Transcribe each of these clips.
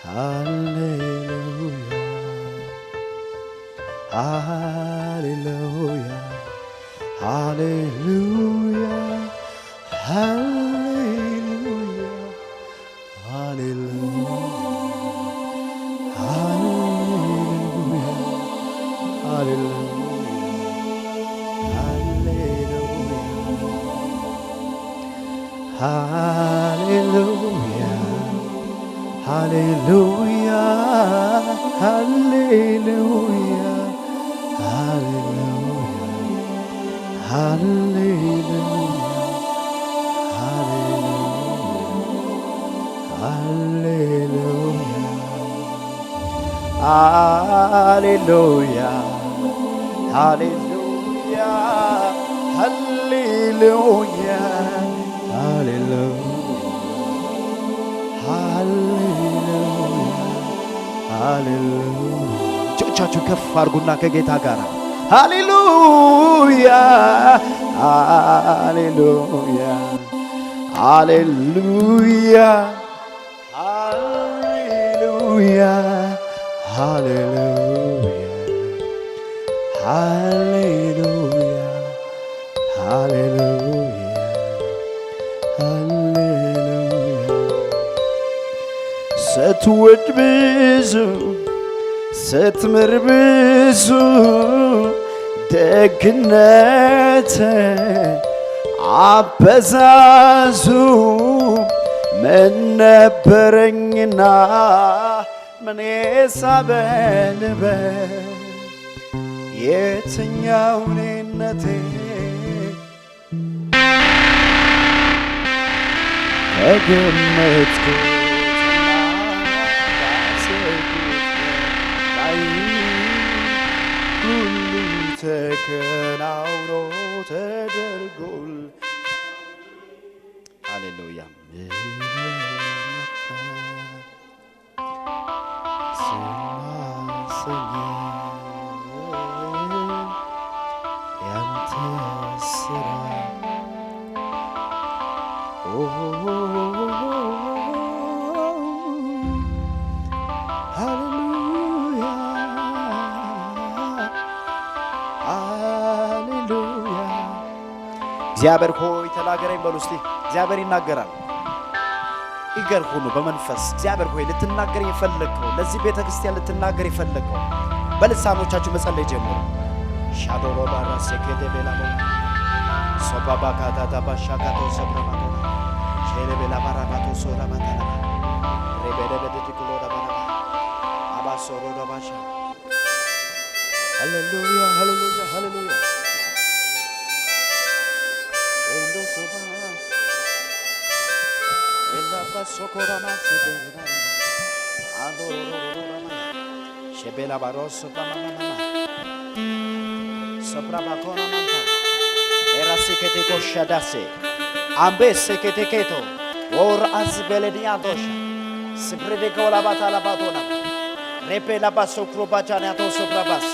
ሃሌሉያ ሃሌሉያ ሃሌሉያ ሃሌሉያ ሃሌሉያ ሃሌሉያ ሃሌሉያ ሃሌሉያ ሃሌሉያ ሃሌሉያ ሃሌሉያ ሃሌሉያ ሃሌሉያ ሃሌሉያ ሃሌሉያ ሃሌሉያ ሃሌሉያ ሃሌሉያ ሃሌሉያ ሃሌሉያ። እጆቻችሁን ከፍ አድርጉና ከጌታ ጋር ሃሌሉያ ሃሌሉያ ሃሌሉያ ሃሌሉያ ሃሌሉያ ሃሌሉያ ሃሌሉያ ሃሌሉያ። ስትወድ ብዙ፣ ስትምር ብዙ፣ ደግነት አበዛዙ ምን ነበረኝና ምን ሳበልበ የትኛው እኔነቴ ከገመትኩትና ካሰብኩት በላይ ሁሉ ተከናውኖ ተደርጎል። ሃሌሉያ። ስማሰኝ ያንተ ስራ። ኦ ሃሌሉያ ሃሌሉያ። እግዚአብሔር ሆይ ተናገረኝ በሉ እስቲ። እግዚአብሔር ይናገራል። Eager ሁኑ በመንፈስ። እግዚአብሔር ሆይ ልትናገር የፈለግከው፣ ለዚህ ቤተ ክርስቲያን ልትናገር የፈለግከው በልሳኖቻችሁ መጸለይ ጀምሩ። ሻዶሮ ባራ ሴኬደ ቤላሞ ሶባባካታታ ባሻካቶ ሰብረማቶና ሼሌቤላ ባራባቶ ሶራባታላ ሬቤደበደድክሎ ዳባዳባ አባሶሮ ዳባሻ። ሃሌሉያ ሃሌሉያ ሃሌሉያ። ኤንዶ ሶባ ኤላባ ሶኮራማ ሴቤራ አዶሮሮሮራማ ሼቤላ ባሮሶ ባማማማ ሶፕራባኮና ማንታ ኤራሲኬቴኮ ሸዳሴ አምቤ ሴኬቴኬቶ ወር አዝቤሌዲያዶሻ ስፕሬዴኮላባታ ላባቶና ሬፔ ላባሶ ክሮባቻንያቶ ሶፕራባስ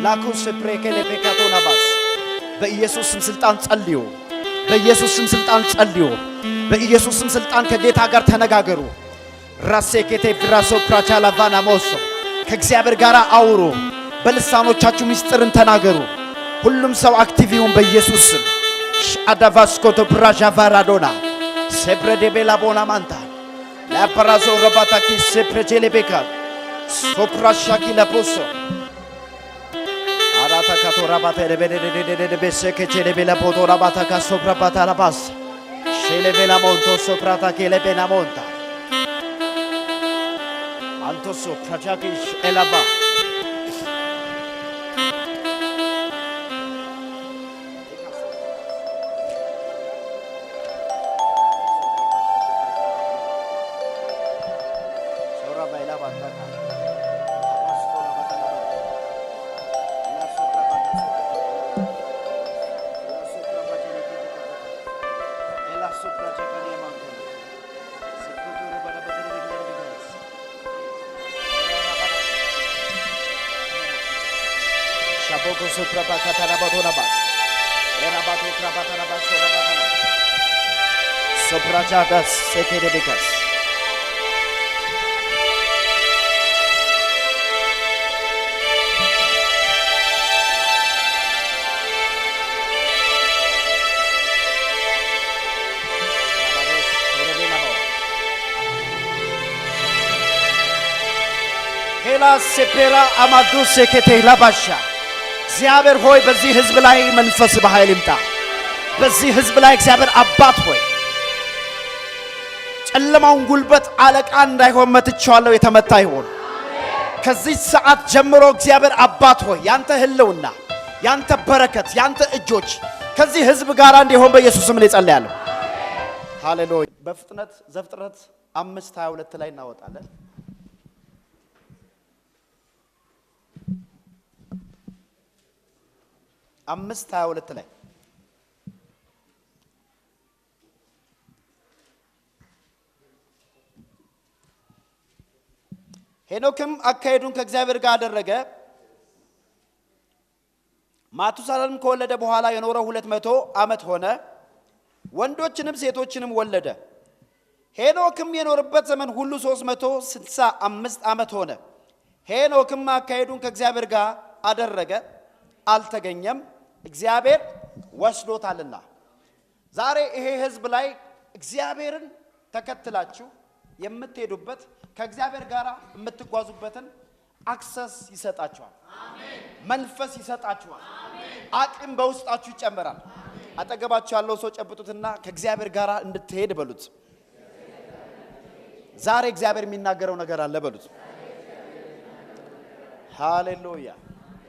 ላኩ ስፕሬኬሌፔካቶና ባስ። በኢየሱስ ስም ስልጣን ጸልዩ። በኢየሱስ ስም ስልጣን ጸልዩ። በኢየሱስ ስም ስልጣን ከጌታ ጋር ተነጋገሩ። ራሴኬቴ ብራሶ ፕራቻላ ቫናሞሶ ከእግዚአብሔር ጋር አውሩ። በልሳኖቻችሁ ምስጢርን ተናገሩ። ሁሉም ሰው active ይሁን በኢየሱስ ስም። አዳቫስኮቶ ብራዣቫራዶና ሴፕሬዴቤላ ቦና ማንታ ላፓራዞ ረባታኪ ሴፕሬቼሌቤካ ሶፕራሻኪ ለፖሶ አራታ ካቶ ራባታ ሬቤዴዴዴዴቤሴኬቼሌቤላ ቦቶ ራባታ ካሶፕራባታ ላባስ ሼሌቤላ ሞንቶ ሶፕራታ ኬሌቤና ሞንታ አንቶሶ ፕራጃኪሽ ኤላባ። ሻቦኮ ሶፕራባካታራባቶናባስ ኤራባቶ ክራባታራባስ ሶራባታና ሶፕራቻዳስ ሴኬደቤካስ። ሬላ ሴፔራ አማዱ ሴኬቴ ላባሻ። እግዚአብሔር ሆይ፣ በዚህ ህዝብ ላይ መንፈስ በኃይል ይምጣ። በዚህ ህዝብ ላይ እግዚአብሔር አባት ሆይ፣ ጨለማውን ጉልበት አለቃ እንዳይሆን መትቼዋለሁ፣ የተመታ ይሆን። ከዚህ ሰዓት ጀምሮ እግዚአብሔር አባት ሆይ፣ ያንተ ህልውና፣ ያንተ በረከት፣ ያንተ እጆች ከዚህ ህዝብ ጋር እንዲሆን በኢየሱስ ስም እኔ ጸልያለሁ። ሃሌሉያ። በፍጥነት ዘፍጥረት 5:22 ላይ እናወጣለን። 5:22 ላይ። ሄኖክም አካሄዱን ከእግዚአብሔር ጋር አደረገ። ማቱሳላንም ከወለደ በኋላ የኖረው 200 ዓመት ሆነ። ወንዶችንም ሴቶችንም ወለደ። ሄኖክም የኖረበት ዘመን ሁሉ 365 ዓመት ሆነ። ሄኖክም አካሄዱን ከእግዚአብሔር ጋር አደረገ፣ አልተገኘም፣ እግዚአብሔር ወስዶታልና። ዛሬ ይሄ ህዝብ ላይ እግዚአብሔርን ተከትላችሁ የምትሄዱበት፣ ከእግዚአብሔር ጋር የምትጓዙበትን access ይሰጣችኋል። መንፈስ ይሰጣችኋል። አቅም በውስጣችሁ ይጨመራል። አጠገባችሁ ያለው ሰው ጨብጡትና ከእግዚአብሔር ጋር እንድትሄድ በሉት። ዛሬ እግዚአብሔር የሚናገረው ነገር አለ በሉት። ሃሌሉያ።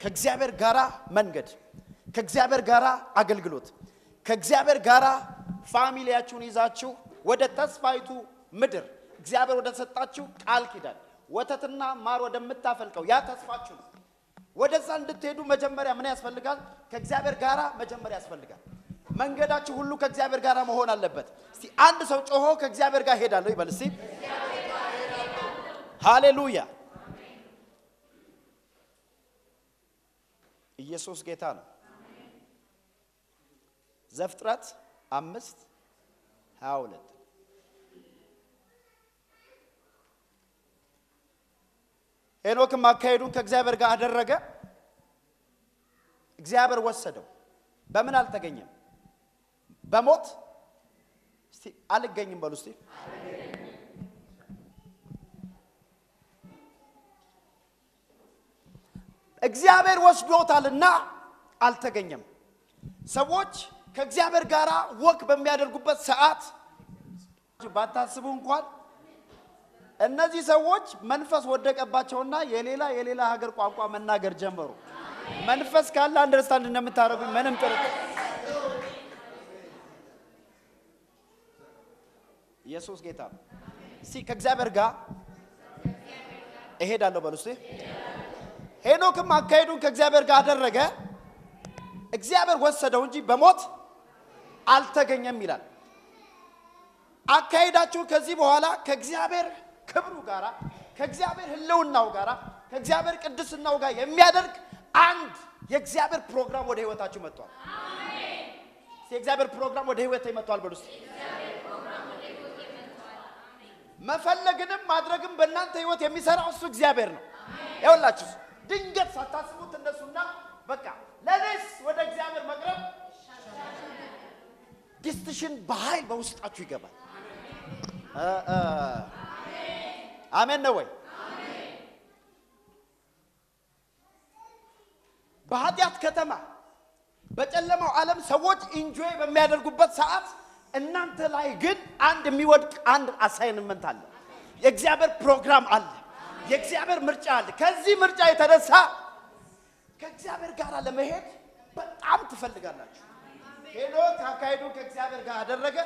ከእግዚአብሔር ጋራ መንገድ፣ ከእግዚአብሔር ጋራ አገልግሎት፣ ከእግዚአብሔር ጋራ family ያችሁን ይዛችሁ ወደ ተስፋይቱ ምድር፣ እግዚአብሔር ወደ ሰጣችሁ ቃል ኪዳን፣ ወተትና ማር ወደምታፈልቀው ያ ተስፋችሁ ነው። ወደዛ እንድትሄዱ መጀመሪያ ምን ያስፈልጋል? ከእግዚአብሔር ጋራ መጀመሪያ ያስፈልጋል። መንገዳችሁ ሁሉ ከእግዚአብሔር ጋር መሆን አለበት። እስቲ አንድ ሰው ጮሆ ከእግዚአብሔር ጋር ሄዳለሁ ይበል እስቲ። ሃሌሉያ። ኢየሱስ ጌታ ነው። ዘፍጥረት 5:22። ሄኖክም አካሄዱን ከእግዚአብሔር ጋር አደረገ፣ እግዚአብሔር ወሰደው። በምን አልተገኘም? በሞት። እስቲ አልገኝም በሉ እስቲ። እግዚአብሔር ወስዶታልና አልተገኘም። ሰዎች ከእግዚአብሔር ጋር walk በሚያደርጉበት ሰዓት ባታስቡ እንኳን እነዚህ ሰዎች መንፈስ ወደቀባቸውና የሌላ የሌላ ሀገር ቋንቋ መናገር ጀመሩ። መንፈስ ካለ understand እንደምታደርጉኝ ምንም ጥርጥር። ኢየሱስ ጌታ ነው። እስቲ ከእግዚአብሔር ጋር እሄዳለሁ በሉ እስቲ። ሄኖክም አካሄዱን ከእግዚአብሔር ጋር አደረገ፣ እግዚአብሔር ወሰደው እንጂ በሞት አልተገኘም ይላል። አካሄዳችሁ ከዚህ በኋላ ከእግዚአብሔር ክብሩ ጋራ፣ ከእግዚአብሔር ሕልውናው ጋራ፣ ከእግዚአብሔር ቅድስናው ጋር የሚያደርግ አንድ የእግዚአብሔር ፕሮግራም ወደ ህይወታችሁ መጥቷል። እስቲ የእግዚአብሔር ፕሮግራም ወደ ህይወቴ መጥቷል በሉ እስቲ። መፈለግንም ማድረግም በእናንተ ህይወት የሚሰራው እሱ እግዚአብሔር ነው። ይኸውላችሁ ድንገት ሳታስቡት እነሱና በቃ ለእኔስ ወደ እግዚአብሔር መቅረብ decision በኃይል በውስጣችሁ ይገባል። አሜን ነው ወይ? በኃጢአት ከተማ፣ በጨለማው ዓለም ሰዎች enjoy በሚያደርጉበት ሰዓት እናንተ ላይ ግን አንድ የሚወድቅ አንድ assignment አለ። የእግዚአብሔር ፕሮግራም አለ። የእግዚአብሔር ምርጫ አለ። ከዚህ ምርጫ የተነሳ ከእግዚአብሔር ጋር ለመሄድ በጣም ትፈልጋላችሁ። ሄኖክ አካሄዱን ከእግዚአብሔር ጋር አደረገ፣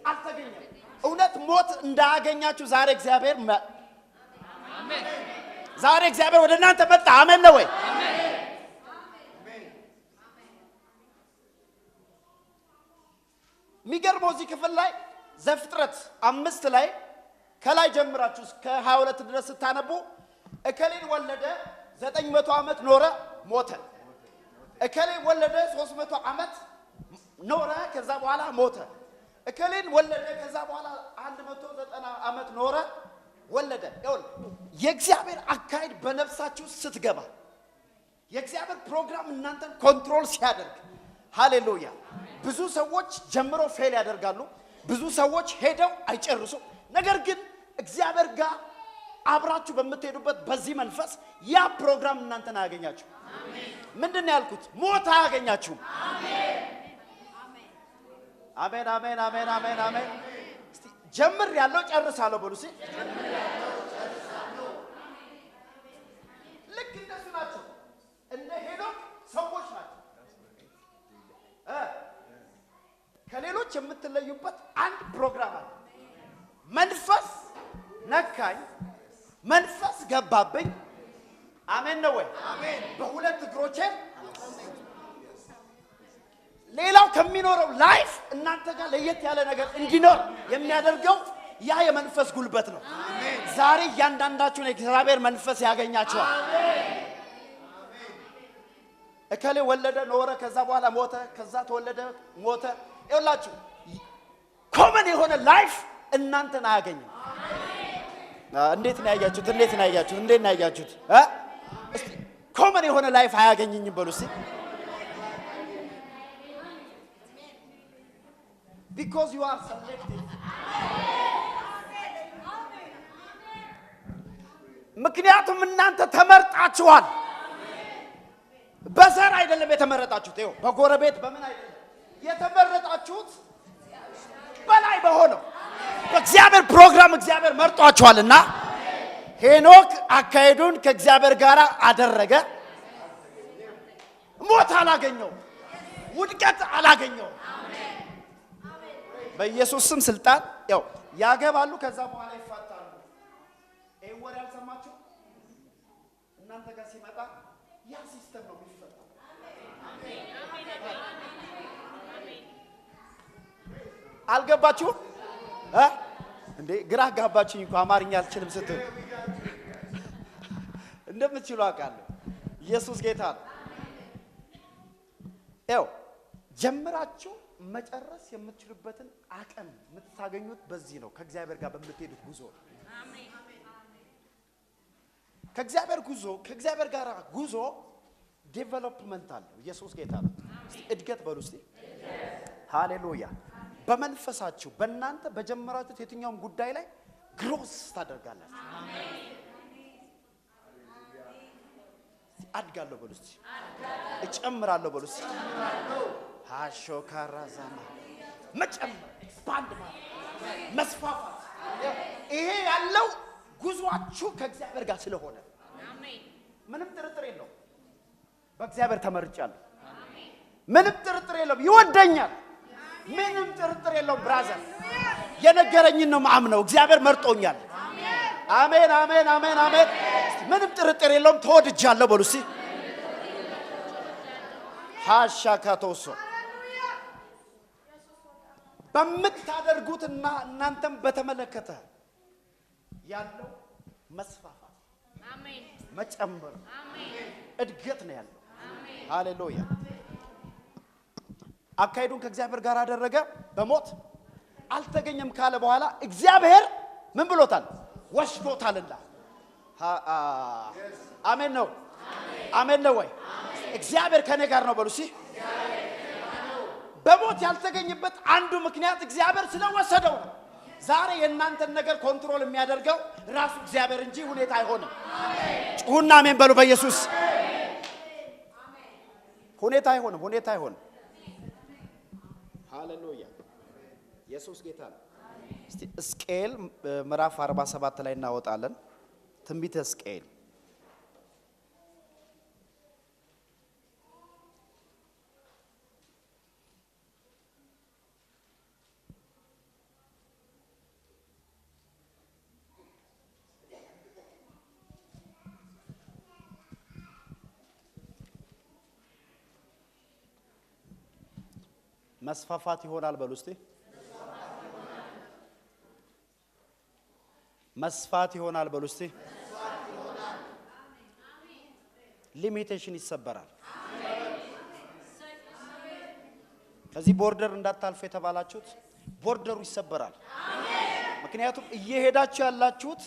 አልተገኘም። እውነት ሞት እንዳያገኛችሁ ዛሬ እግዚአብሔር ወደ እናንተ መጣ። አሜን ነው ወይ? የሚገርመው እዚህ ክፍል ላይ ዘፍጥረት 5 ላይ ከላይ ጀምራችሁ እስከ 22 ድረስ ስታነቡ እከሌን ወለደ፣ 900 ዓመት ኖረ፣ ሞተ። እከሌን ወለደ፣ 300 ዓመት ኖረ፣ ከዛ በኋላ ሞተ። እከሌን ወለደ፣ ከዛ በኋላ 190 ዓመት ኖረ፣ ወለደ። ይኸውልህ የእግዚአብሔር አካሄድ በነፍሳችሁ ስትገባ፣ የእግዚአብሔር ፕሮግራም እናንተን control ሲያደርግ፣ ሃሌሉያ፣ ብዙ ሰዎች ጀምሮ fail ያደርጋሉ። ብዙ ሰዎች ሄደው አይጨርሱም። ነገር ግን እግዚአብሔር ጋር አብራችሁ በምትሄዱበት በዚህ መንፈስ ያ ፕሮግራም እናንተን አያገኛችሁ። ምንድን ነው ያልኩት? ሞት አያገኛችሁም። አሜን አሜን አሜን አሜን አሜን። እስቲ ጀምር ያለው ጨርሳለሁ በሉ። እስቲ ልክ እንደሱ ናቸው። እንደ ሄኖክ ሰዎች ናቸው። ከሌሎች የምትለዩበት አንድ ፕሮግራም አለ። መንፈስ ነካኝ፣ መንፈስ ገባብኝ። አሜን ነው ወይ? በሁለት እግሮቼ ሌላው ከሚኖረው life እናንተ ጋር ለየት ያለ ነገር እንዲኖር የሚያደርገው ያ የመንፈስ ጉልበት ነው። ዛሬ እያንዳንዳችሁን የእግዚአብሔር መንፈስ ያገኛችኋል። እከሌ ወለደ፣ ኖረ፣ ከዛ በኋላ ሞተ፣ ከዛ ተወለደ፣ ሞተ። ይኸውላችሁ common የሆነ life እናንተን አያገኝም። እንዴት ነው ያያችሁት? እንዴት ነው ያያችሁት? እንዴት ነው ያያችሁት? እስቲ common የሆነ life አያገኘኝም በሉ እስቲ። Because you are selected. ምክንያቱም እናንተ ተመርጣችኋል። በዘር አይደለም የተመረጣችሁት። ይኸው በጎረቤት በምን አይደለም የተመረጣችሁት፣ በላይ በሆነው በእግዚአብሔር ፕሮግራም እግዚአብሔር መርጧችኋልና ሄኖክ አካሄዱን ከእግዚአብሔር ጋር አደረገ። ሞት አላገኘው፣ ውድቀት አላገኘው። በኢየሱስ ስም ስልጣን ያው ያገባሉ፣ ከዛ በኋላ ይፋታሉ። ይሄን ወሬ አልሰማችሁ? እናንተ ጋር ሲመጣ ያ system ነው የሚፈታው። አልገባችሁም? እንዴ ግራ አጋባችሁኝ እኮ አማርኛ አልችልም ስትሉ እንደምትችሉ አውቃለሁ። ኢየሱስ ጌታ ነው። ያው ጀምራችሁ መጨረስ የምትችሉበትን አቅም የምታገኙት በዚህ ነው፣ ከእግዚአብሔር ጋር በምትሄዱት ጉዞ። ከእግዚአብሔር ጉዞ ከእግዚአብሔር ጋር ጉዞ development አለው። ኢየሱስ ጌታ ነው። እስቲ እድገት በሉ እስቲ። ሃሌሉያ። በመንፈሳችሁ በእናንተ በጀመራችሁት የትኛውም ጉዳይ ላይ growth ታደርጋላችሁ። አድጋለሁ በሉ እስቲ። እጨምራለሁ በሉ እስቲ። ሃሾ ካራዛማ መጨመር፣ expand ማለት መስፋፋት። ይሄ ያለው ጉዟችሁ ከእግዚአብሔር ጋር ስለሆነ ምንም ጥርጥር የለውም። በእግዚአብሔር ተመርጫለሁ። ምንም ጥርጥር የለውም። ይወደኛል። ምንም ጥርጥር የለውም። Brother የነገረኝን ነው የማምነው። እግዚአብሔር መርጦኛል። አሜን አሜን አሜን አሜን። ምንም ጥርጥር የለውም። ተወድጃለሁ በሉ እስቲ። ሃሻካቶሶ በምታደርጉትና እናንተም በተመለከተ ያለው መስፋፋት፣ መጨመር፣ እድገት ነው ያለው። ሃሌሉያ። አካሄዱን ከእግዚአብሔር ጋር አደረገ። በሞት አልተገኘም ካለ በኋላ እግዚአብሔር ምን ብሎታል? ወስዶታልና። አሜን ነው፣ አሜን ነው ወይ? እግዚአብሔር ከኔ ጋር ነው በሉ እስኪ። በሞት ያልተገኘበት አንዱ ምክንያት እግዚአብሔር ስለወሰደው ነው። ዛሬ የእናንተን ነገር control የሚያደርገው ራሱ እግዚአብሔር እንጂ ሁኔታ አይሆንም። ጩሁና አሜን በሉ በኢየሱስ። ሁኔታ አይሆንም፣ ሁኔታ አይሆንም። ሃሌሉያ ኢየሱስ ጌታ ነው። እስቲ ሕዝቅኤል ምዕራፍ 47 ላይ እናወጣለን። ትንቢተ ሕዝቅኤል መስፋፋት ይሆናል በሉ እስቲ። መስፋት ይሆናል በሉ እስቲ። Limitation ይሰበራል። ከዚህ border እንዳታልፉ የተባላችሁት border ኡ ይሰበራል። ምክንያቱም እየሄዳችሁ ያላችሁት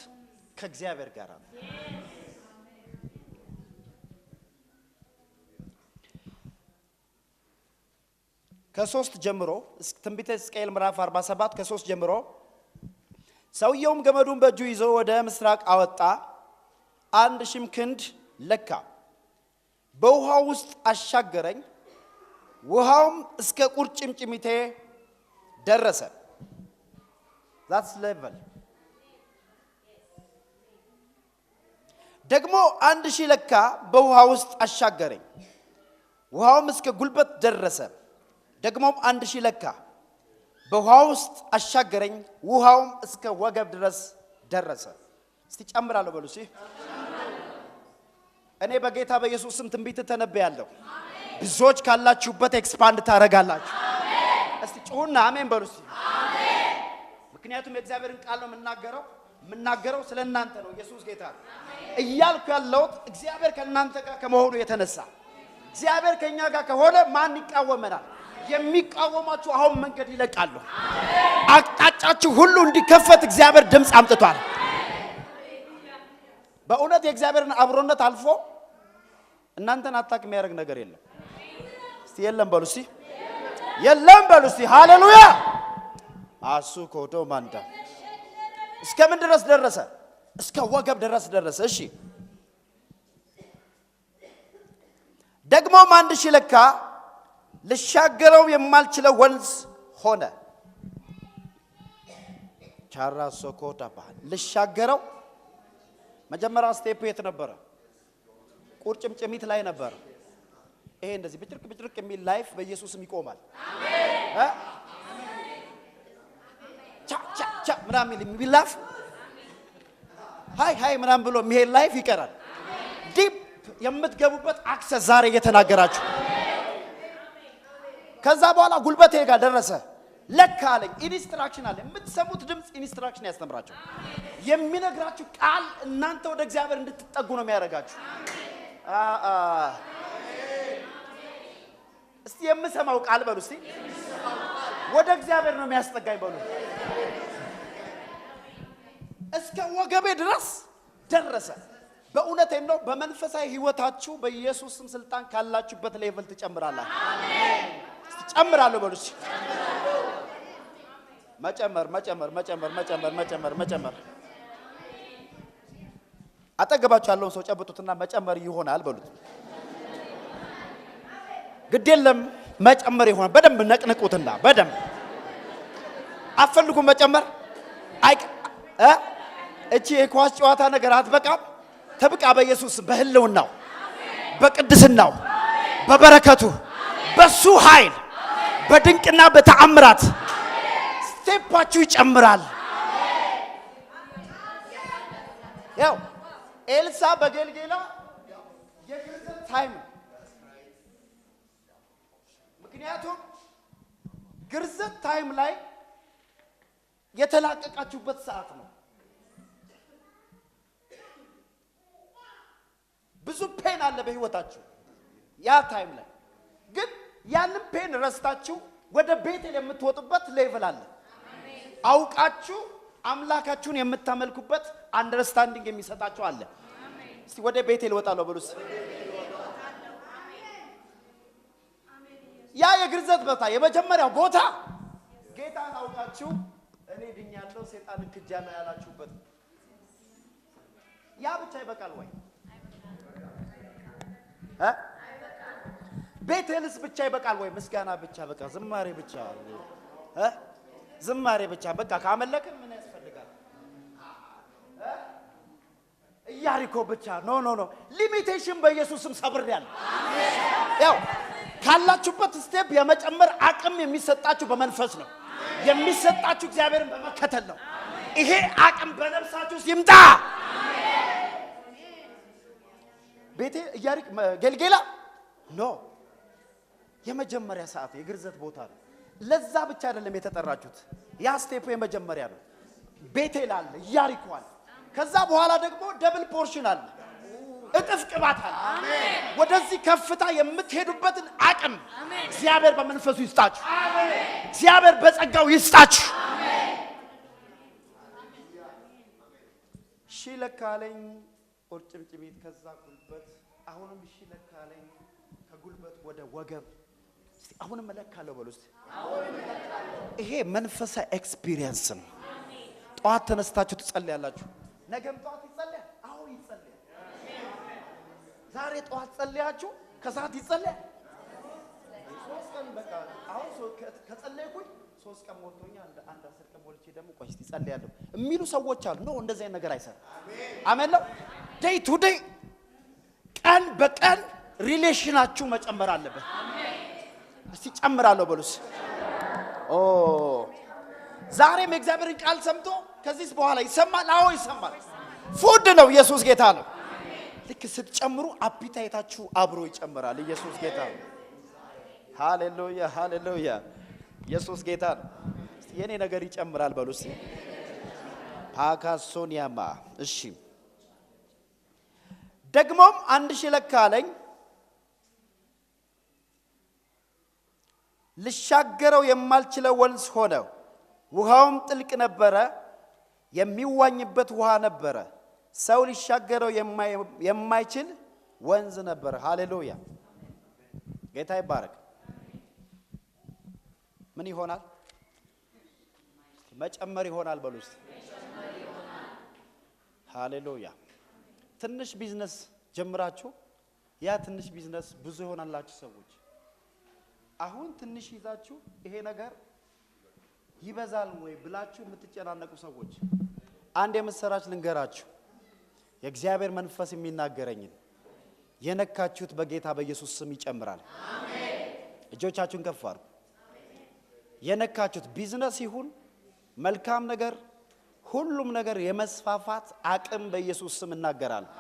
ከእግዚአብሔር ጋር ነው። ከ3 ጀምሮ ትንቢተ ሕዝቅኤል ምዕራፍ 47 ከ3 ጀምሮ ሰውየውም ገመዱን በእጁ ይዞ ወደ ምስራቅ አወጣ፣ 1000 ክንድ ለካ፣ በውሃው ውስጥ አሻገረኝ፣ ውሃውም እስከ ቁርጭምጭሚቴ ደረሰ። That's level። ደግሞ 1000 ለካ፣ በውሃ ውስጥ አሻገረኝ፣ ውሃውም እስከ ጉልበት ደረሰ። ደግሞም 1000 ለካ፣ በውሃ ውስጥ አሻገረኝ፣ ውሃውም እስከ ወገብ ድረስ ደረሰ። እስቲ ጨምራለሁ በሉ። እስቲ እኔ በጌታ በኢየሱስ ስም ትንቢት ተነብያለሁ። ብዙዎች ካላችሁበት expand ታረጋላችሁ። እስቲ ጩሁና አሜን በሉ እስቲ። ምክንያቱም የእግዚአብሔርን ቃል ነው የምናገረው። የምናገረው ስለ እናንተ ነው። ኢየሱስ ጌታ ነው እያልኩ ያለሁት እግዚአብሔር ከእናንተ ጋር ከመሆኑ የተነሳ፣ እግዚአብሔር ከኛ ጋር ከሆነ ማን ይቃወመናል? የሚቃወማችሁ አሁን መንገድ ይለቃሉ። አቅጣጫችሁ ሁሉ እንዲከፈት እግዚአብሔር ድምፅ አምጥቷል። በእውነት የእግዚአብሔርን አብሮነት አልፎ እናንተን attack የሚያደርግ ነገር የለም። እስቲ የለም በሉ እስቲ፣ የለም በሉ እስቲ። ሃሌሉያ። አሱ ኮዶ ማንዳ እስከ ምን ድረስ ደረሰ? እስከ ወገብ ድረስ ደረሰ። እሺ፣ ደግሞም 1000 ለካ፣ ልሻገረው የማልችለው ወንዝ ሆነ። ቻራ ሶኮታ ባህል ልሻገረው። መጀመሪያ step የት ነበረ? ቁርጭምጭሚት ላይ ነበረ። ይሄ እንደዚህ ብጭርቅ ብጭርቅ የሚል life በኢየሱስም ይቆማል። ቻ ቻ ቻ ምናምን የሚል life፣ hi hi ምናምን ብሎ የሚሄድ life ይቀራል። Deep የምትገቡበት access ዛሬ እየተናገራችሁ። ከዛ በኋላ ጉልበቴ ጋር ደረሰ። ለካ አለኝ። Instruction አለ። የምትሰሙት ድምፅ instruction ያስተምራችሁ። የሚነግራችሁ ቃል እናንተ ወደ እግዚአብሔር እንድትጠጉ ነው የሚያደርጋችሁ። እስቲ የምሰማው ቃል በሉ እስቲ፣ ወደ እግዚአብሔር ነው የሚያስጠጋኝ በሉ። እስከ ወገቤ ድረስ ደረሰ። በእውነቴን ነው። በመንፈሳዊ ህይወታችሁ በኢየሱስ ስም ስልጣን ካላችሁበት level ትጨምራላችሁ። እስቲ ጨምራለሁ በሉ እስቲ። መጨመር፣ መጨመር፣ መጨመር፣ መጨመር፣ መጨመር፣ መጨመር። አጠገባችሁ ያለውን ሰው ጨብጡትና መጨመር ይሆናል በሉት። ግድ የለም፣ መጨመር ይሆናል። በደንብ ነቅንቁትና በደንብ። አትፈልጉም መጨመር? አይ እ እቺ የኳስ ጨዋታ ነገር አትበቃም። ተብቃ። በኢየሱስ በህልውናው፣ በቅድስናው፣ በበረከቱ፣ በሱ ኃይል፣ በድንቅና በተአምራት step ኣችሁ ይጨምራል። ያው ኤልሳ በጌልጌላ የግርዘት time ነው። ምክንያቱም ግርዘት time ላይ የተላቀቃችሁበት ሰዓት ነው። ብዙ pain አለ በህይወታችሁ ያ time ላይ፣ ግን ያንን pain ረስታችሁ ወደ ቤቴል የምትወጡበት level አለ። አውቃችሁ አምላካችሁን የምታመልኩበት understanding የሚሰጣችሁ አለ። እስቲ ወደ ቤቴል እወጣለሁ በሉ እስቲ። ያ የግርዘት ቦታ የመጀመሪያው ቦታ ጌታን አውቃችሁ እኔ ድኛለሁ፣ ሰይጣንን ክጃለሁ ያላችሁበት። ያ ብቻ ይበቃል ወይ? እ ቤቴልስ ብቻ ይበቃል ወይ? ምስጋና ብቻ በቃ፣ ዝማሬ ብቻ እ ዝማሬ ብቻ በቃ፣ ካመለክን ምን ያስፈልጋል? ኢያሪኮ ብቻ? No, no, no፣ limitation በኢየሱስም ሰብሬያለሁ። ያው ካላችሁበት step የመጨመር አቅም የሚሰጣችሁ በመንፈስ ነው። የሚሰጣችሁ እግዚአብሔርን በመከተል ነው። ይሄ አቅም በነፍሳችሁ ውስጥ ይምጣ። ቤቴ ኢያሪኮ፣ ጌልጌላ no፣ የመጀመሪያ ሰዓት የግርዘት ቦታ ነው። ለዛ ብቻ አይደለም የተጠራችሁት። ያ step የመጀመሪያ ነው። ቤቴል አለ፣ ኢያሪኮ አለ። ከዛ በኋላ ደግሞ double portion አለ፣ እጥፍ ቅባት አለ። ወደዚህ ከፍታ የምትሄዱበትን አቅም እግዚአብሔር በመንፈሱ ይስጣችሁ። እግዚአብሔር በጸጋው ይስጣችሁ። ሺ ለካለኝ ቁርጭምጭሚት፣ ከዛ ጉልበት፣ አሁንም ሺ ለካለኝ፣ ከጉልበት ወደ ወገብ። እስቲ አሁንም እለካለሁ በሉ እስቲ። ይሄ መንፈሳዊ experience ነው። ጠዋት ተነስታችሁ ትጸልያላችሁ። ነገም ጠዋት ይጸልያል። አዎ ይጸልያል። ዛሬ ጠዋት ጸልያችሁ ከሰዓት ይጸልያል። 3 ቀን በቃ አሁን ከጸለይኩኝ 3 ቀን ሞልቶኛል። አንድ 10 ቀን ሞልቼ ደግሞ ቆይ እስቲ ጸልያለሁ የሚሉ ሰዎች አሉ። No፣ እንደዚህ አይነት ነገር አይሰራም። አሜን ነው። Day to day፣ ቀን በቀን relation ኣችሁ መጨመር አለበት። እስቲ ጨምራለሁ በሉስ። ኦ፣ ዛሬም የእግዚአብሔርን ቃል ሰምቶ ከዚህ በኋላ ይሰማል። አዎ ይሰማል። Food ነው። ኢየሱስ ጌታ ነው። ልክ ስትጨምሩ appetite ኣችሁ አብሮ ይጨምራል። ኢየሱስ ጌታ ነው። ሃሌሉያ፣ ሃሌሉያ። ኢየሱስ ጌታ ነው። እስቲ የኔ ነገር ይጨምራል በሉ እስቲ። ፓካሶኒያማ። እሺ፣ ደግሞም 1,000 ለካ አለኝ። ልሻገረው የማልችለው ወንዝ ሆነ። ውሃውም ጥልቅ ነበረ፣ የሚዋኝበት ውሃ ነበረ። ሰው ሊሻገረው የማይችል ወንዝ ነበረ። ሃሌሉያ፣ ጌታ ይባረክ። ምን ይሆናል? መጨመር ይሆናል በሉ እስቲ። ሃሌሉያ። ትንሽ ቢዝነስ ጀምራችሁ ያ ትንሽ ቢዝነስ ብዙ ይሆናላችሁ ሰዎች፣ አሁን ትንሽ ይዛችሁ ይሄ ነገር ይበዛል ወይ ብላችሁ የምትጨናነቁ ሰዎች፣ አንድ የምስራች ልንገራችሁ። የእግዚአብሔር መንፈስ የሚናገረኝን፣ የነካችሁት በጌታ በኢየሱስ ስም ይጨምራል። እጆቻችሁን ከፍ አድርጉ። የነካችሁት ቢዝነስ ይሁን መልካም ነገር፣ ሁሉም ነገር የመስፋፋት አቅም በኢየሱስ ስም እናገራለሁ።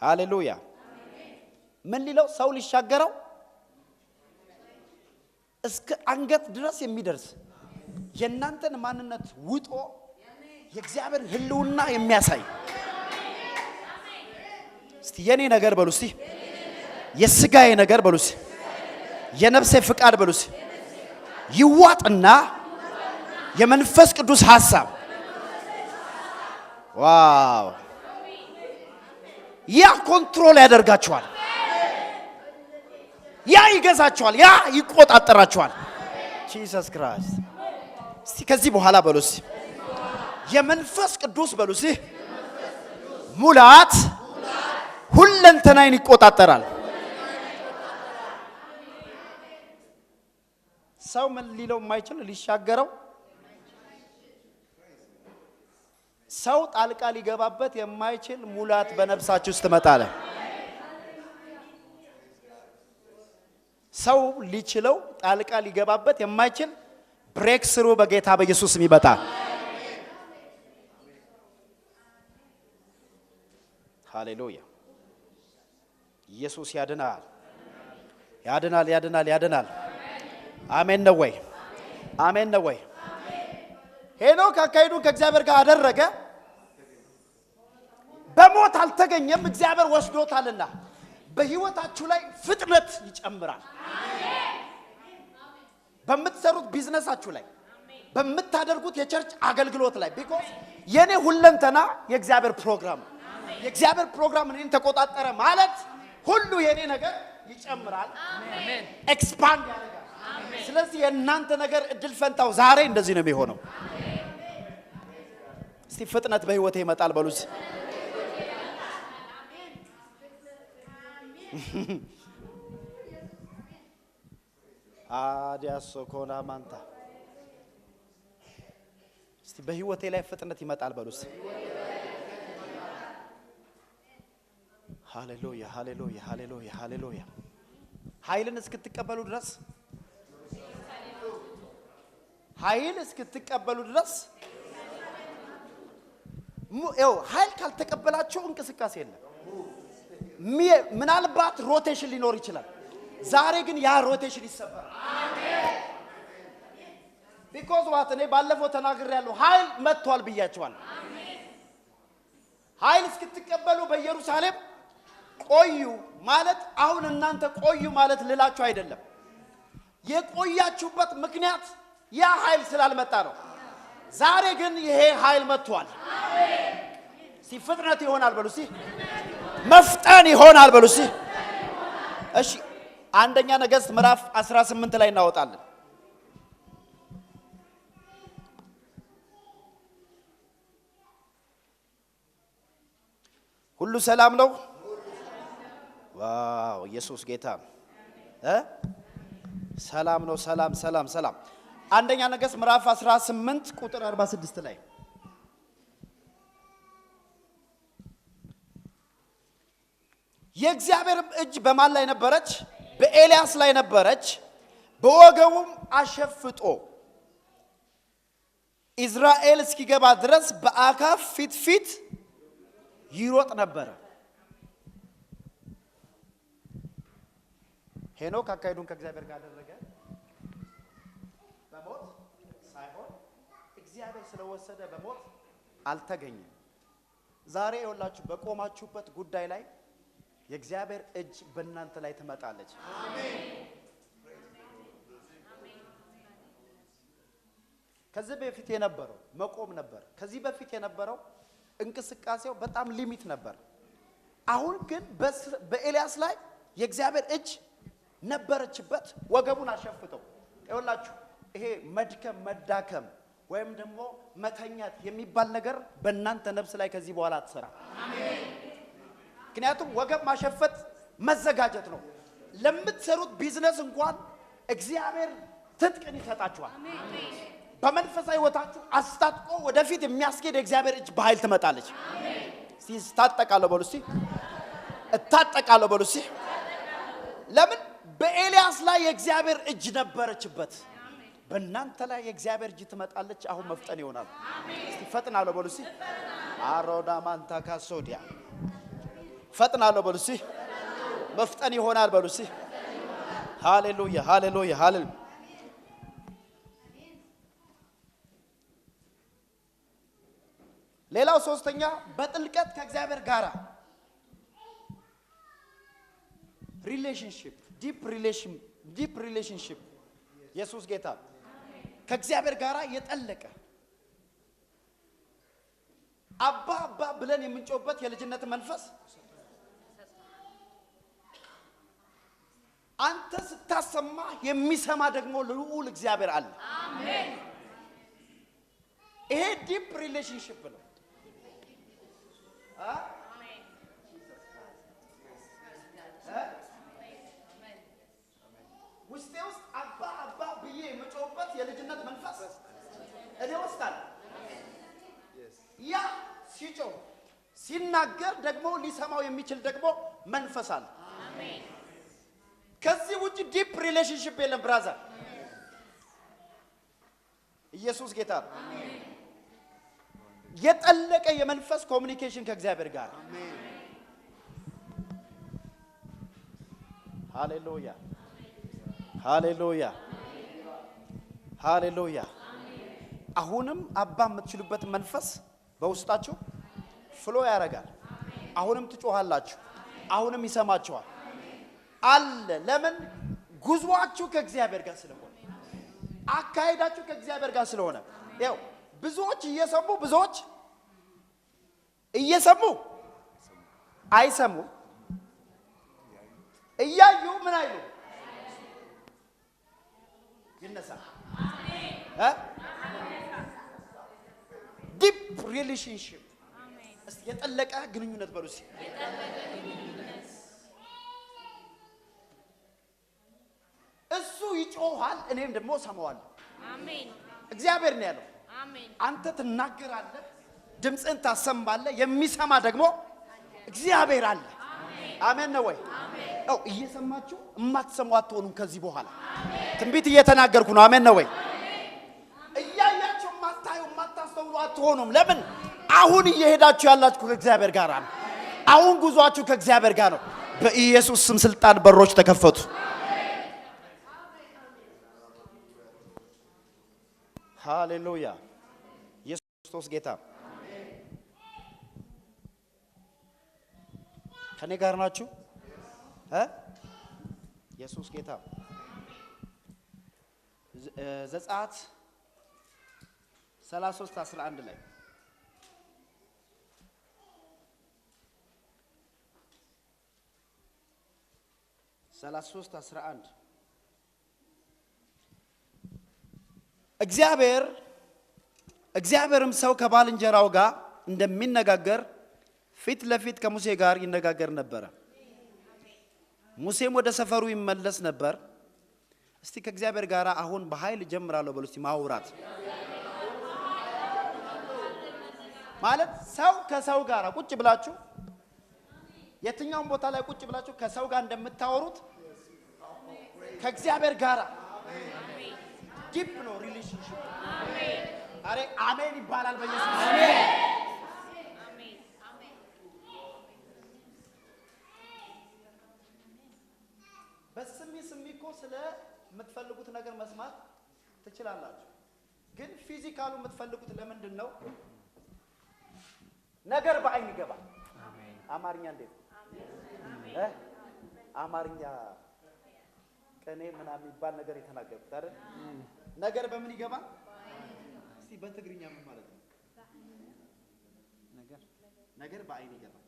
ሃሌሉያ። ምን ሊለው፣ ሰው ሊሻገረው እስከ አንገት ድረስ የሚደርስ፣ የእናንተን ማንነት ውጦ የእግዚአብሔር ሕልውና የሚያሳይ። እስቲ የኔ ነገር በሉ እስቲ፣ የስጋዬ ነገር በሉ እስቲ፣ የነፍሴ ፍቃድ በሉ እስቲ፣ ይዋጥና የመንፈስ ቅዱስ ሐሳብ፣ wow፣ ያ control ያደርጋችኋል። ያ ይገዛችኋል። ያ ይቆጣጠራችኋል። Jesus Christ። እስቲ ከዚህ በኋላ በሉ እስቲ፣ የመንፈስ ቅዱስ በሉ እስቲ ሙላት ሁለንተናዬን ይቆጣጠራል። ሰው ምን ሊለው የማይችል፣ ሊሻገረው፣ ሰው ጣልቃ ሊገባበት የማይችል ሙላት በነፍሳችሁ ውስጥ ትመጣለ። ሰው ሊችለው፣ ጣልቃ ሊገባበት የማይችል breakthrough በጌታ በኢየሱስ ስም ይመጣል። ሃሌሉያ! ኢየሱስ ያድናል፣ ያድናል፣ ያድናል፣ ያድናል። አሜን ነው ወይ? አሜን ነው ወይ? ሄኖክ አካሄዱን ከእግዚአብሔር ጋር አደረገ። በሞት አልተገኘም፣ እግዚአብሔር ወስዶታልና። በህይወታችሁ ላይ ፍጥነት ይጨምራል። በምትሰሩት ቢዝነሳችሁ ላይ፣ በምታደርጉት የ church አገልግሎት ላይ፣ because የኔ ሁለንተና የእግዚአብሔር ፕሮግራም ነው። የእግዚአብሔር ፕሮግራም እኔን ተቆጣጠረ ማለት ሁሉ የኔ ነገር ይጨምራል፣ expand ያደርጋል። ስለዚህ የእናንተ ነገር እድል ፈንታው ዛሬ እንደዚህ ነው የሚሆነው። እስቲ ፍጥነት በህይወቴ ይመጣል በሉት። አዲያሶ ኮና ማንታ። እስቲ በህይወቴ ላይ ፍጥነት ይመጣል በሉት። ሃሌሉያ፣ ሃሌሉያ፣ ሃሌሉያ፣ ሃሌሉያ። ኃይልን እስክትቀበሉ ድረስ፣ ኃይል እስክትቀበሉ ድረስ፣ ይኸው ኃይል ካልተቀበላችሁ እንቅስቃሴ የለም። ምናልባት rotation ሊኖር ይችላል። ዛሬ ግን ያ rotation ይሰበራል። Because what፣ እኔ ባለፈው ተናግሬያለሁ። ኃይል መጥቷል ብያቸዋለሁ። ኃይል እስክትቀበሉ በኢየሩሳሌም ቆዩ ማለት አሁን እናንተ ቆዩ ማለት ልላችሁ አይደለም። የቆያችሁበት ምክንያት ያ ኃይል ስላልመጣ ነው። ዛሬ ግን ይሄ ኃይል መጥቷል። እስቲ ፍጥነት ይሆናል በሉ። እስቲ መፍጠን ይሆናል በሉ። እስቲ እሺ፣ አንደኛ ነገሥት ምዕራፍ 18 ላይ እናወጣለን። ሁሉ ሰላም ነው። Wow፣ ኢየሱስ ጌታ እ ሰላም ነው። ሰላም፣ ሰላም፣ ሰላም። አንደኛ ነገሥት ምዕራፍ 18 ቁጥር 46 ላይ የእግዚአብሔር እጅ በማን ላይ ነበረች? በኤልያስ ላይ ነበረች። በወገቡም አሸፍጦ ኢዝራኤል እስኪገባ ድረስ በአካብ ፊት ፊት ይሮጥ ነበረ። ሄኖክ አካሄዱን ከእግዚአብሔር ጋር አደረገ። በሞት ሳይሆን እግዚአብሔር ስለወሰደ በሞት አልተገኘም። ዛሬ የወላችሁ በቆማችሁበት ጉዳይ ላይ የእግዚአብሔር እጅ በእናንተ ላይ ትመጣለች። ከዚህ በፊት የነበረው መቆም ነበር። ከዚህ በፊት የነበረው እንቅስቃሴው በጣም limit ነበር። አሁን ግን በኤልያስ ላይ የእግዚአብሔር እጅ ነበረችበት፣ ወገቡን አሸፍተው። ይኸውላችሁ ይሄ መድከም፣ መዳከም ወይም ደግሞ መተኛት የሚባል ነገር በእናንተ ነፍስ ላይ ከዚህ በኋላ አትሰራ። ምክንያቱም ወገብ ማሸፈት መዘጋጀት ነው። ለምትሰሩት ቢዝነስ እንኳን እግዚአብሔር ትጥቅን ይሰጣችኋል። በመንፈሳዊ ሕይወታችሁ አስታጥቆ ወደፊት የሚያስኬድ የእግዚአብሔር እጅ በኃይል ትመጣለች። እስቲ እታጠቃለሁ በሉ፣ እስቲ እታጠቃለሁ በሉ እስቲ። ለምን በኤልያስ ላይ የእግዚአብሔር እጅ ነበረችበት። በእናንተ ላይ የእግዚአብሔር እጅ ትመጣለች። አሁን መፍጠን ይሆናል። እስቲ ፈጥናለሁ በሉ እስቲ። አሮዳ ማንታ ካሶዲያ ፈጥናለሁ በሉ እስቲ። መፍጠን ይሆናል በሉ እስቲ። ሃሌሉያ፣ ሃሌሉያ፣ ሃሌሉያ። ሌላው ሶስተኛ በጥልቀት ከእግዚአብሔር ጋር relationship፣ deep relationship። ኢየሱስ ጌታ። ከእግዚአብሔር ጋር የጠለቀ አባ አባ ብለን የምንጮህበት የልጅነት መንፈስ አንተ ስታሰማ የሚሰማ ደግሞ ልዑል እግዚአብሔር አለ። ይሄ deep relationship ነው። አ? እ? ውስጤ ውስጥ አባ አባ ብዬ የምጮህበት የልጅነት መንፈስ እኔ ውስጥ አለ። ያ ሲጮህ ሲናገር ደግሞ ሊሰማው የሚችል ደግሞ መንፈስ አለ። ከዚህ ውጭ deep relationship የለም brother። ኢየሱስ ጌታ ነው። የጠለቀ የመንፈስ communication ከእግዚአብሔር ጋር። ሃሌሉያ፣ ሃሌሉያ፣ ሃሌሉያ። አሁንም አባ የምትችሉበት መንፈስ በውስጣችሁ flow ያደርጋል። አሁንም ትጮሃላችሁ። አሁንም ይሰማችኋል አለ። ለምን? ጉዟችሁ ከእግዚአብሔር ጋር ስለሆነ፣ አካሄዳችሁ ከእግዚአብሔር ጋር ስለሆነ። ያው ብዙዎች እየሰሙ አይሰሙም፣ እያዩ ምን አይሉ ይነሳ እ deep relationship። እስቲ የጠለቀ ግንኙነት በሉ እስቲ። እሱ ይጮሃል፣ እኔም ደግሞ እሰማዋለሁ። አሜን። እግዚአብሔር ነው ያለው። አሜን። አንተ ትናገራለህ፣ ድምፅን ታሰማለህ፣ የሚሰማ ደግሞ እግዚአብሔር አለ። አሜን ነው ወይ? አው እየሰማችሁ የማትሰሙ አትሆኑም ከዚህ በኋላ። ትንቢት እየተናገርኩ ነው። አሜን ነው ወይ? እያያችሁ የማታዩ የማታስተውሉ አትሆኑም። ለምን? አሁን እየሄዳችሁ ያላችሁ ከእግዚአብሔር ጋር ነው። አሁን ጉዟችሁ ከእግዚአብሔር ጋር ነው። በኢየሱስ ስም ስልጣን በሮች ተከፈቱ። ሃሌሉያ! ኢየሱስ ክርስቶስ ጌታ። ከኔ ጋር ናችሁ እ? ኢየሱስ ጌታ። ዘጸአት 33 11 ላይ፣ 33 11፣ እግዚአብሔርም ሰው ከባልንጀራው ጋር እንደሚነጋገር ፊት ለፊት ከሙሴ ጋር ይነጋገር ነበረ። ሙሴም ወደ ሰፈሩ ይመለስ ነበር። እስቲ ከእግዚአብሔር ጋር አሁን በኃይል ጀምራለሁ በሉ። እስቲ ማውራት ማለት ሰው ከሰው ጋር ቁጭ ብላችሁ የትኛውም ቦታ ላይ ቁጭ ብላችሁ ከሰው ጋር እንደምታወሩት ከእግዚአብሔር ጋር deep ነው relationship። አሬ አሜን ይባላል በኢየሱስ። በስሚ ስሚ እኮ ስለምትፈልጉት ነገር መስማት ትችላላችሁ። ግን physical ኡ የምትፈልጉት ለምንድን ነው? ነገር በአይን ይገባል። አማርኛ እንዴት አማርኛ ቅኔ ምናምን የሚባል ነገር የተናገርኩት አይደል? ነገር በምን ይገባል? እስቲ በትግርኛ ምን ማለት ነው? ነገር በአይን ይገባል።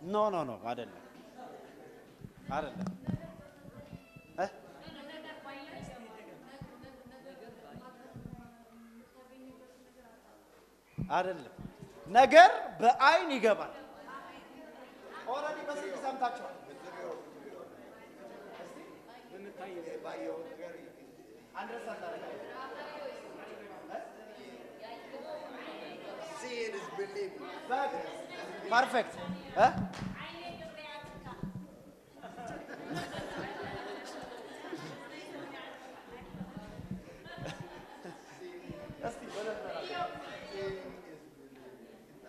No no no አይደለም፣ አይደለም። አይደለም። ነገር በአይን ይገባል። Already በስልክ ሰምታችኋል። Perfect.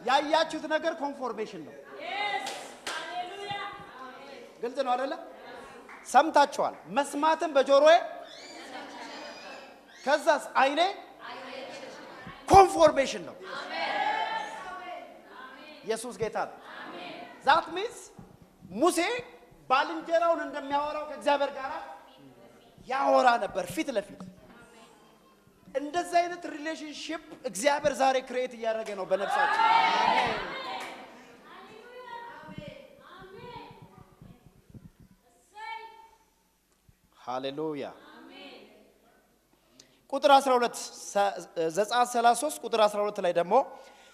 ያያችሁት ነገር confirmation ነው። ግልጽ ነው አይደለ? ሰምታችኋል። መስማትም በጆሮዬ ከዛስ አይኔ confirmation ነው። ኢየሱስ ጌታ ነው። That means ሙሴ ባልንጀራውን እንደሚያወራው ከእግዚአብሔር ጋር ያወራ ነበር ፊት ለፊት። እንደዚህ አይነት relationship እግዚአብሔር ዛሬ create እያደረገ ነው በነፍሳችን። ሃሌሉያ። ቁጥር 12 ዘጸአት 33 ቁጥር 12 ላይ ደግሞ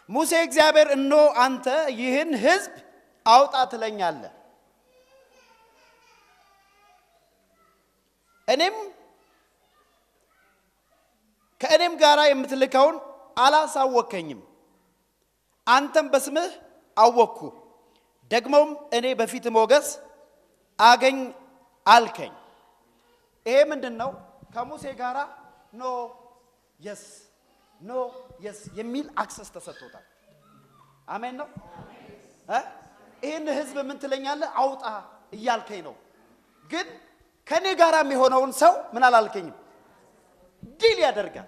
ሙሴ እግዚአብሔር እነሆ አንተ ይህን ሕዝብ አውጣ ትለኛለህ፣ እኔም ከእኔም ጋር የምትልከውን አላሳወከኝም፣ አንተም በስምህ አወቅኩ፣ ደግሞም እኔ በፊት ሞገስ አገኝ አልከኝ። ይሄ ምንድን ነው? ከሙሴ ጋራ no yes no yes የሚል access ተሰጥቶታል። አሜን ነው። ይህን ህዝብ ምን ትለኛለህ? አውጣ እያልከኝ ነው፣ ግን ከኔ ጋራ የሚሆነውን ሰው ምን አላልከኝም? Deal ያደርጋል።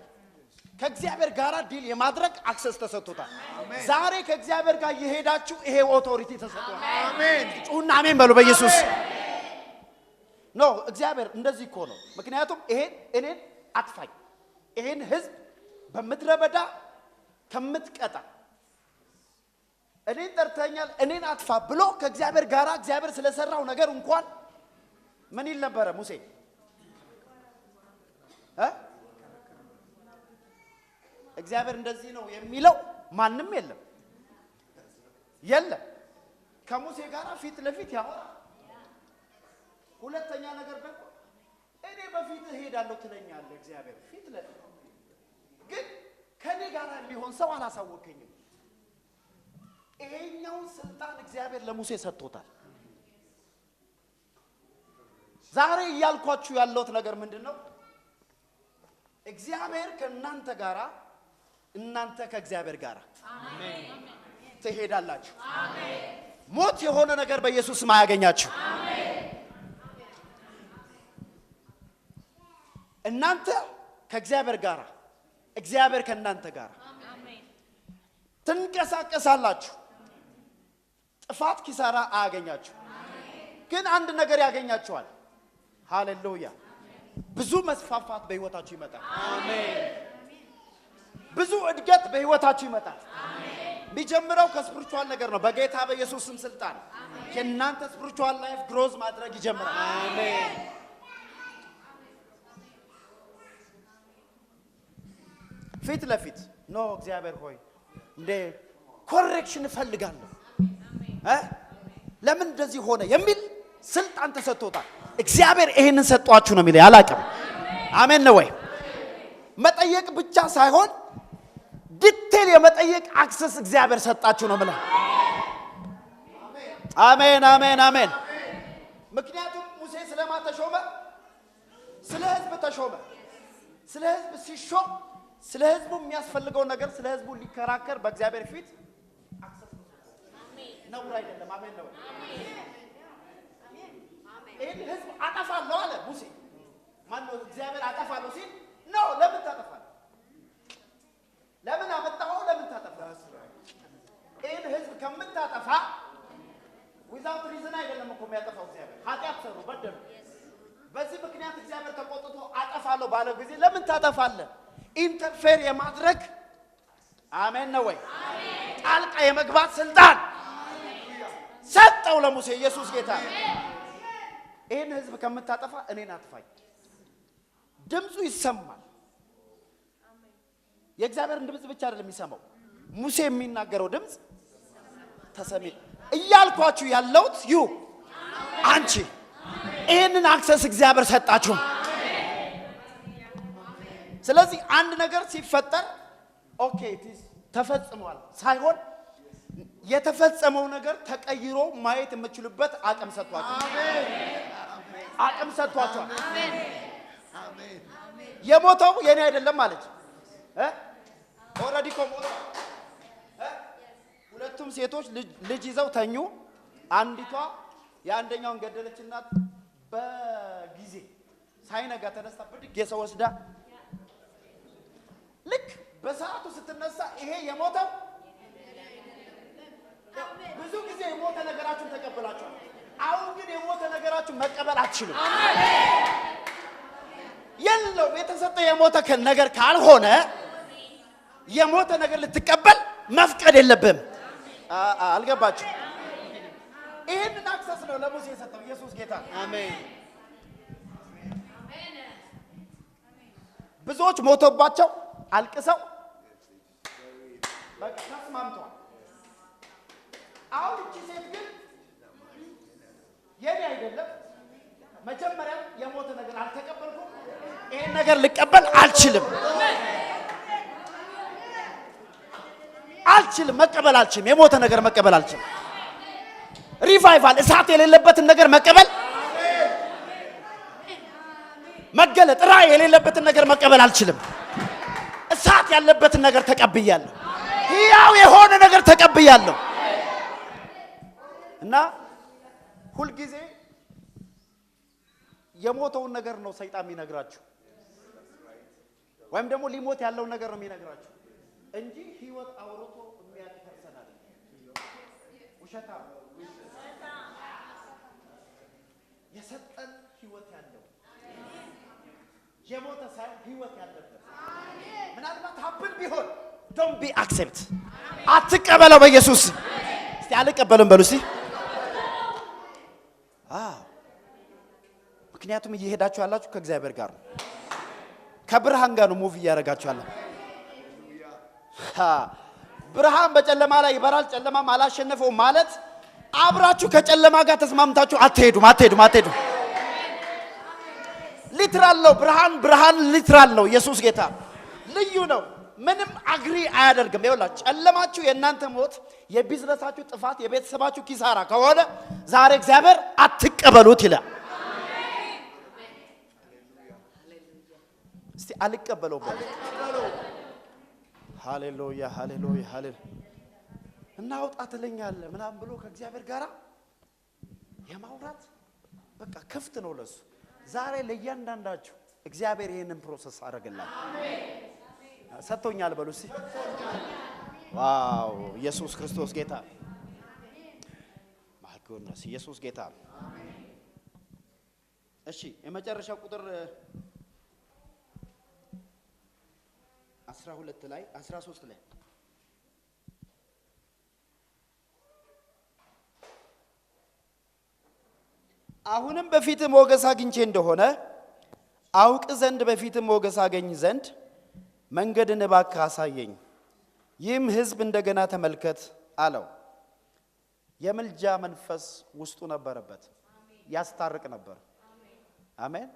ከእግዚአብሔር ጋራ deal የማድረግ access ተሰጥቶታል። ዛሬ ከእግዚአብሔር ጋር የሄዳችሁ ይሄ authority ተሰጥቷል። አሜን። ጩሁና አሜን በሉ በኢየሱስ። No እግዚአብሔር እንደዚህ እኮ ነው። ምክንያቱም ይሄን እኔን አጥፋኝ፣ ይሄን ህዝብ በምድረ በዳ ከምትቀጣ እኔን ጠርተኛል፣ እኔን አጥፋ ብሎ ከእግዚአብሔር ጋር እግዚአብሔር ስለሰራው ነገር እንኳን ምን ይል ነበረ ሙሴ? እግዚአብሔር እንደዚህ ነው የሚለው ማንም የለም የለም። ከሙሴ ጋር ፊት ለፊት ያወራ። ሁለተኛ ነገር ደግሞ እኔ በፊት እሄዳለሁ ትለኛለህ እግዚአብሔር ፊት ለፊት፣ ግን ከኔ ጋር የሚሆን ሰው አላሳወከኝም። ይሄኛውን ስልጣን እግዚአብሔር ለሙሴ ሰጥቶታል። ዛሬ እያልኳችሁ ያለሁት ነገር ምንድን ነው? እግዚአብሔር ከእናንተ ጋራ፣ እናንተ ከእግዚአብሔር ጋራ ትሄዳላችሁ። ሞት የሆነ ነገር በኢየሱስ ስም አያገኛችሁ። እናንተ ከእግዚአብሔር ጋራ፣ እግዚአብሔር ከእናንተ ጋራ ትንቀሳቀሳላችሁ። ጥፋት ኪሳራ አያገኛችሁ። ግን አንድ ነገር ያገኛችኋል። ሃሌሉያ! ብዙ መስፋፋት በህይወታችሁ ይመጣል። ብዙ እድገት በህይወታችሁ ይመጣል። የሚጀምረው ከ spiritual ነገር ነው። በጌታ በኢየሱስ ስም ስልጣን የእናንተ spiritual life growth ማድረግ ይጀምራል። አሜን። ፊት ለፊት no እግዚአብሔር ሆይ እንደ correction እፈልጋለሁ እ ለምን እንደዚህ ሆነ የሚል ስልጣን ተሰጥቶታል። እግዚአብሔር ይሄንን ሰጧችሁ ነው የሚለው። አላቅም። አሜን ነው ወይ? መጠየቅ ብቻ ሳይሆን detail የመጠየቅ access እግዚአብሔር ሰጣችሁ ነው የምለው። አሜን አሜን አሜን። ምክንያቱም ሙሴ ስለማን ተሾመ? ስለ ሕዝብ ተሾመ። ስለ ሕዝብ ሲሾም ስለ ሕዝቡ የሚያስፈልገው ነገር ስለ ሕዝቡ ሊከራከር በእግዚአብሔር ፊት access ነውር አይደለም። አሜን ነው። ይህን ሕዝብ አጠፋለሁ አለ ሙሴ። ማነው እግዚአብሔር አጠፋለሁ ሲል ነው። ለምን ታጠፋለህ? ለምን አመጣኸው? ለምን ታጠፋለህ? ይህን ሕዝብ ከምታጠፋ without reason አይደለም እኮ የሚያጠፋው እግዚአብሔር። ኃጢአት ሰሩ፣ በደሉ። በዚህ ምክንያት እግዚአብሔር ተቆጥቶ አጠፋለሁ ባለው ጊዜ ለምን ታጠፋለህ? interfere የማድረግ አሜን ነው ወይ? ጣልቃ የመግባት ስልጣን ሰጠው ለሙሴ። ኢየሱስ ጌታ። ይህን ህዝብ ከምታጠፋ እኔን አጥፋኝ። ድምፁ ይሰማል። የእግዚአብሔርን ድምፅ ብቻ አይደለም የሚሰማው፣ ሙሴ የሚናገረው ድምፅ ተሰሚ። እያልኳችሁ ያለሁት you አንቺ ይህንን access እግዚአብሔር ሰጣችሁ። ስለዚህ አንድ ነገር ሲፈጠር okay ተፈጽሟል ሳይሆን የተፈጸመው ነገር ተቀይሮ ማየት የምችሉበት አቅም ሰጥቷቸዋል። አቅም ሰጥቷቸዋል። የሞተው የኔ አይደለም ማለች። Already እኮ ሞተ። ሁለቱም ሴቶች ልጅ ይዘው ተኙ። አንዲቷ የአንደኛውን ገደለችና በጊዜ ሳይነጋ ተነስታ ብድግ የሰው ወስዳ ልክ በሰዓቱ ስትነሳ ይሄ የሞተው ብዙ ጊዜ የሞተ ነገራችሁን ተቀብላችኋል። አሁን ግን የሞተ ነገራችሁን መቀበል አትችሉም። የለውም የተሰጠ የሞተ ነገር ካልሆነ የሞተ ነገር ልትቀበል መፍቀድ የለብህም። አልገባችሁ? ይህንን access ነው ለሙሴ የሰጠው። ኢየሱስ ጌታ። አሜን። ብዙዎች ሞቶባቸው አልቅሰው በቃ ተስማምተዋል። አሁን እቺ ሴት ግን የኔ አይደለም፣ መጀመሪያም የሞተ ነገር አልተቀበልኩም፣ ይሄን ነገር ልቀበል አልችልም፣ አልችልም፣ መቀበል አልችልም፣ የሞተ ነገር መቀበል አልችልም። Revival እሳት የሌለበትን ነገር መቀበል፣ መገለጥ ራእይ የሌለበትን ነገር መቀበል አልችልም። እሳት ያለበትን ነገር ተቀብያለሁ። ሕያው የሆነ ነገር ተቀብያለሁ። እና ሁልጊዜ የሞተውን ነገር ነው ሰይጣን የሚነግራችሁ፣ ወይም ደግሞ ሊሞት ያለውን ነገር ነው የሚነግራችሁ እንጂ ሕይወት አውርቶ የሚያውቅ person አይደለም። ውሸታም የሰጠን ሕይወት ያለው የሞተ ሳይሆን ሕይወት ያለበት ምናልባት happen ቢሆን don't be accept አትቀበለው። በኢየሱስ እስቲ አልቀበልም በሉ እስቲ። አዎ ምክንያቱም እየሄዳችሁ ያላችሁ ከእግዚአብሔር ጋር ነው፣ ከብርሃን ጋር ነው move እያደረጋችሁ ያለ። ብርሃን በጨለማ ላይ ይበራል፣ ጨለማም አላሸነፈውም ማለት አብራችሁ ከጨለማ ጋር ተስማምታችሁ አትሄዱም፣ አትሄዱም፣ አትሄዱም። Literal ነው ብርሃን፣ ብርሃን literal ነው። ኢየሱስ ጌታ ልዩ ነው። ምንም agree አያደርግም። ይኸውላችሁ ጨለማችሁ የእናንተ ሞት፣ የቢዝነሳችሁ ጥፋት፣ የቤተሰባችሁ ኪሳራ ከሆነ ዛሬ እግዚአብሔር አትቀበሉት ይላል። እስቲ አልቀበለውም በሉ። ሃሌሉያ ሃሌሉያ ሃሌሉያ። እና አውጣ ትለኛለህ ምናምን ብሎ ከእግዚአብሔር ጋር የማውራት በቃ ክፍት ነው ለሱ። ዛሬ ለእያንዳንዳችሁ እግዚአብሔር ይህንን process አደረገላችሁ። ሰጥቶኛል በሉ እስቲ። Wow ኢየሱስ ክርስቶስ ጌታ። My goodness ኢየሱስ ጌታ። እሺ የመጨረሻው ቁጥር 12 ላይ 13 ላይ አሁንም በፊትህ ሞገስ አግኝቼ እንደሆነ አውቅ ዘንድ፣ በፊትህ ሞገስ አገኝ ዘንድ መንገድህን እባክህ አሳየኝ፣ ይህም ሕዝብ እንደገና ተመልከት አለው። የምልጃ መንፈስ ውስጡ ነበረበት፣ ያስታርቅ ነበር። አሜን።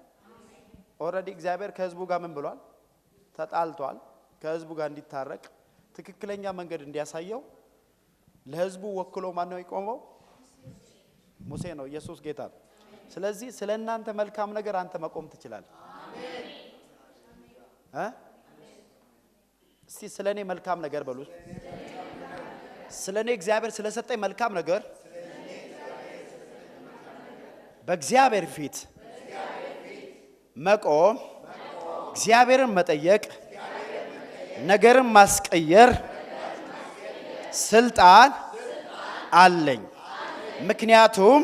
Already እግዚአብሔር ከህዝቡ ጋር ምን ብሏል? ተጣልቷል። ከህዝቡ ጋር እንዲታረቅ፣ ትክክለኛ መንገድ እንዲያሳየው ለህዝቡ ወክሎ ማን ነው የቆመው? ሙሴ ነው። ኢየሱስ ጌታ ነው። ስለዚህ ስለ እናንተ መልካም ነገር አንተ መቆም ትችላለህ። እ እስቲ ስለ እኔ መልካም ነገር በሉ። ስለ እኔ እግዚአብሔር ስለሰጠኝ መልካም ነገር በእግዚአብሔር ፊት መቆም፣ እግዚአብሔርን መጠየቅ፣ ነገርን ማስቀየር ስልጣን አለኝ። ምክንያቱም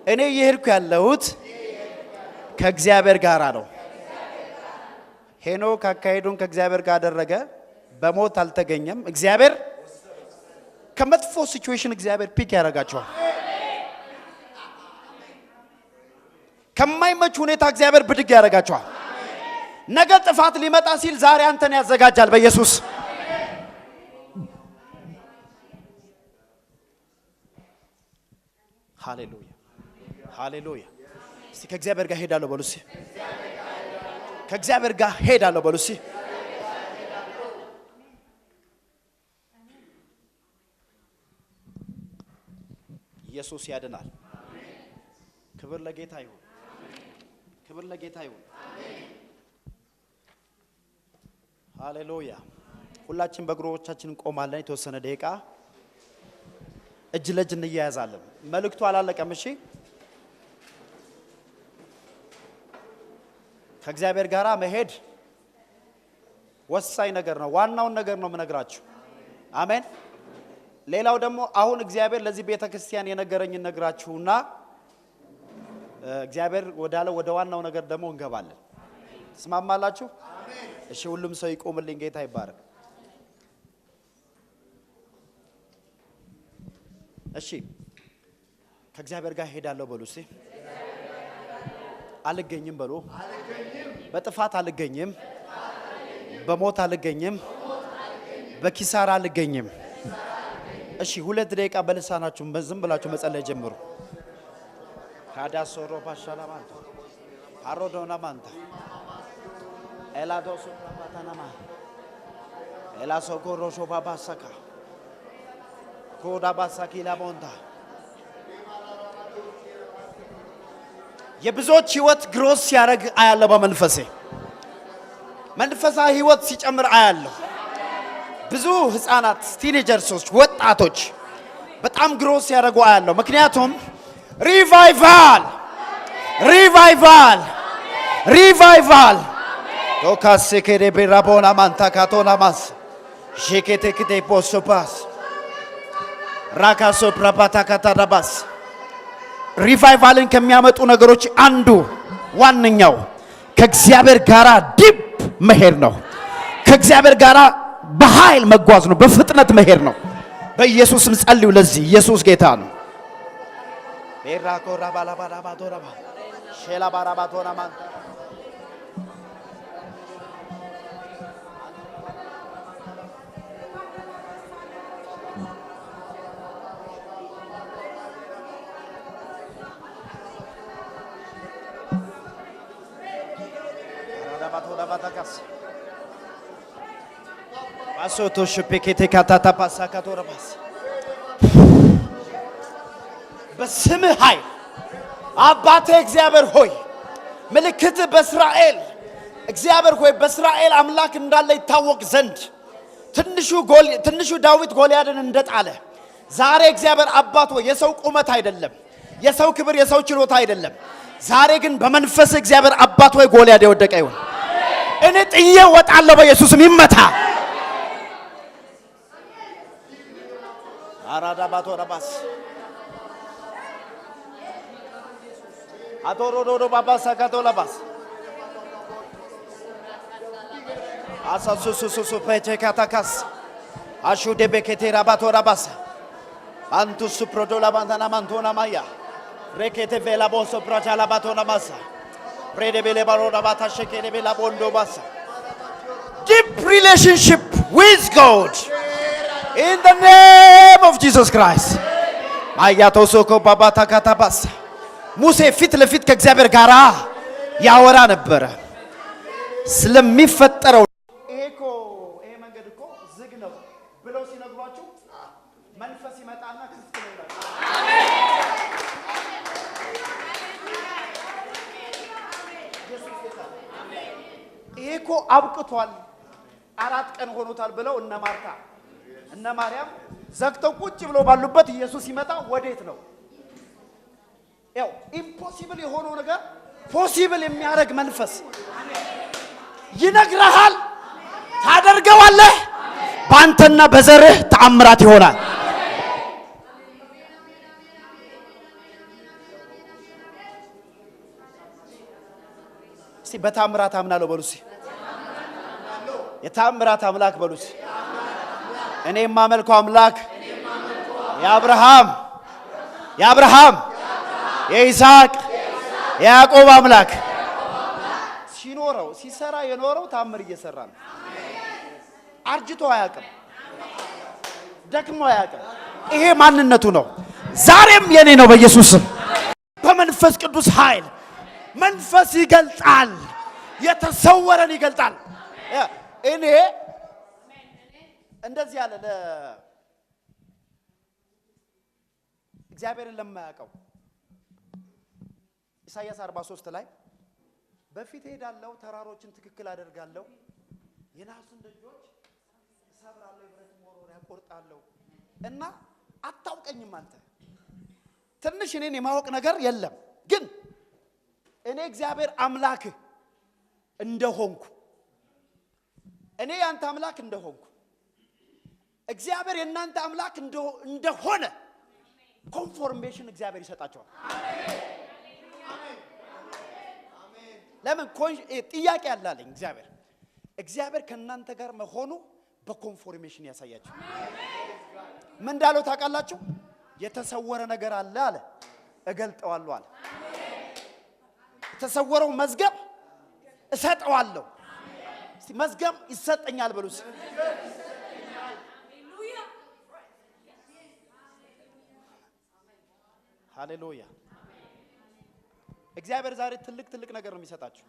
እኔ እየሄድኩ ያለሁት ከእግዚአብሔር ጋር ነው። ሄኖክ አካሄዱን ከእግዚአብሔር ጋር አደረገ፣ በሞት አልተገኘም። እግዚአብሔር ከመጥፎ situation እግዚአብሔር pick ያደርጋቸዋል። ከማይመች ሁኔታ እግዚአብሔር ብድግ ያደርጋቸዋል። ነገ ጥፋት ሊመጣ ሲል ዛሬ አንተን ያዘጋጃል በኢየሱስ። ሃሌሉያ፣ ሃሌሉያ። እስቲ ከእግዚአብሔር ጋር ሄዳለሁ በሉ። እስቲ ከእግዚአብሔር ጋር ሄዳለሁ በሉ። እስቲ ኢየሱስ ያድናል። ክብር ለጌታ ይሁን። ክብር ለጌታ ይሁን። ሃሌሉያ። ሁላችን በእግሮቻችን እንቆማለን። የተወሰነ ደቂቃ እጅ ለእጅ እንያያዛለን። መልእክቱ አላለቀም። እሺ፣ ከእግዚአብሔር ጋር መሄድ ወሳኝ ነገር ነው። ዋናውን ነገር ነው የምነግራችሁ። አሜን። ሌላው ደግሞ አሁን እግዚአብሔር ለዚህ ቤተ ክርስቲያን የነገረኝን ነግራችሁና እግዚአብሔር ወዳለ ወደ ዋናው ነገር ደግሞ እንገባለን። ትስማማላችሁ? እሺ፣ ሁሉም ሰው ይቆምልኝ። ጌታ ይባረክ። እሺ፣ ከእግዚአብሔር ጋር ሄዳለሁ በሉ እስቲ። አልገኝም በሉ። በጥፋት አልገኝም፣ በሞት አልገኝም፣ በኪሳራ አልገኝም። እሺ፣ 2 ደቂቃ በልሳናችሁ ዝም ብላችሁ መጸለይ ጀምሩ። ካዳሶሮ ፓሻላማንታ አሮዶና ማንታ ኤላዶሶ ፕራፓታናማ ኤላሶኮሮሾ ባባሳካ ኮዳ ባሳኪ ላሞንታ። የብዙዎች ህይወት growth ሲያደርግ አያለሁ። በመንፈሴ መንፈሳዊ ህይወት ሲጨምር አያለሁ። ብዙ ህፃናት፣ teenagers ኦች፣ ወጣቶች በጣም growth ሲያደርጉ አያለሁ። ምክንያቱም revival፣ revival፣ revival ቶካሴኬዴ ቤራቦና ማንታ ካቶና ማስ ሼኬቴክቴ ፖሶፓስ ራካሶ ፕራፓታ ካታራባስ። Revival ን ከሚያመጡ ነገሮች አንዱ ዋነኛው ከእግዚአብሔር ጋር deep መሄድ ነው። ከእግዚአብሔር ጋር በኃይል መጓዝ ነው። በፍጥነት መሄድ ነው። በኢየሱስም ጸልዩ። ለዚህ ኢየሱስ ጌታ ነው። ቤራኮራ ባላባላባቶራባ ሼላ ባራባቶና ማንታ ባታካስ ባሶቶ ሽፔኬቴ ካታታ ፓሳካቶረባስ። በስምህ ኃይል አባቴ እግዚአብሔር ሆይ፣ ምልክት በእስራኤል፣ እግዚአብሔር ሆይ፣ በእስራኤል አምላክ እንዳለ ይታወቅ ዘንድ ትንሹ ዳዊት ጎልያድን እንደጣለ ዛሬ እግዚአብሔር አባት ሆይ፣ የሰው ቁመት አይደለም፣ የሰው ክብር፣ የሰው ችሎታ አይደለም። ዛሬ ግን በመንፈስ እግዚአብሔር አባት ሆይ፣ ጎልያድ የወደቀ ይሁን። እኔ ጥዬ ወጣለሁ። በኢየሱስም ይመታ። አራዳ ባቶ ረባስ አቶሮዶዶ ባባሳ ካቶላባስ አሳሱሱሱሱ ፔቼካታካስ አሹ ደቤኬቴ ራባቶ ራባስ አንቱ ሱፕሮዶላ ባንታና ማንቶና ማያ ሬኬቴ ቬላ ቦሶ ብራቻላ ባቶና ማሳ ሬዴ ቤሌ ባሮና ባታ ሸኬኔ ቤላ ቦንዶ ባሳ። Deep relationship with God in the name of Jesus Christ. አያቶሶኮ ባባታ ካታባሳ። ሙሴ ፊት ለፊት ከእግዚአብሔር ጋር ያወራ ነበረ ስለሚፈጠረው። ይሄ እኮ ይሄ መንገድ እኮ ዝግ ነው ብለው ሲነግሯችሁ መንፈስ ይመጣና ክፍት ነው ይላል። ኢየሱስ ጌታ ነው። ይሄ እኮ አብቅቷል፣ 4 ቀን ሆኖታል ብለው እነ ማርታ እነ ማርያም ዘግተው ቁጭ ብለው ባሉበት ኢየሱስ ሲመጣ ወዴት ነው? ያው impossible የሆነው ነገር possible የሚያደርግ መንፈስ ይነግረሃል፣ ታደርገዋለህ። በአንተና በዘርህ ተአምራት ይሆናል። እስቲ በታምራት አምናለሁ በሉ። እስቲ የታምራት አምላክ በሉ። እስቲ እኔ የማመልከው አምላክ የአብርሃም፣ የይስሐቅ፣ የያዕቆብ አምላክ ሲኖረው ሲሰራ የኖረው ታምር እየሰራ ነው። አርጅቶ አያውቅም፣ ደክሞ አያውቅም። ይሄ ማንነቱ ነው። ዛሬም የኔ ነው በኢየሱስ ስም። በመንፈስ ቅዱስ ኃይል መንፈስ ይገልጣል፣ የተሰወረን ይገልጣል። እኔ እንደዚህ ያለ እግዚአብሔርን ለማያውቀው ኢሳይያስ 43 ላይ በፊት እሄዳለሁ፣ ተራሮችን ትክክል አደርጋለሁ፣ የናሱን ደጆች እሰብራለሁ፣ የብረት መወርወሪያ እቆርጣለሁ እና አታውቀኝም አንተ፣ ትንሽ እኔን የማወቅ ነገር የለም፣ ግን እኔ እግዚአብሔር አምላክህ እንደሆንኩ፣ እኔ ያንተ አምላክ እንደሆንኩ፣ እግዚአብሔር የእናንተ አምላክ እንደሆነ confirmation እግዚአብሔር ይሰጣቸዋል። ለምን ጥያቄ አላለኝ እግዚአብሔር። እግዚአብሔር ከእናንተ ጋር መሆኑ በ confirmation ያሳያቸው። ምን እንዳለው ታውቃላችሁ? የተሰወረ ነገር አለ አለ፣ እገልጠዋለሁ አለ። የተሰወረው መዝገብ እሰጠዋለሁ። እስቲ መዝገብ ይሰጠኛል በሉ እስቲ። ሃሌሉያ። እግዚአብሔር ዛሬ ትልቅ ትልቅ ነገር ነው የሚሰጣችሁ።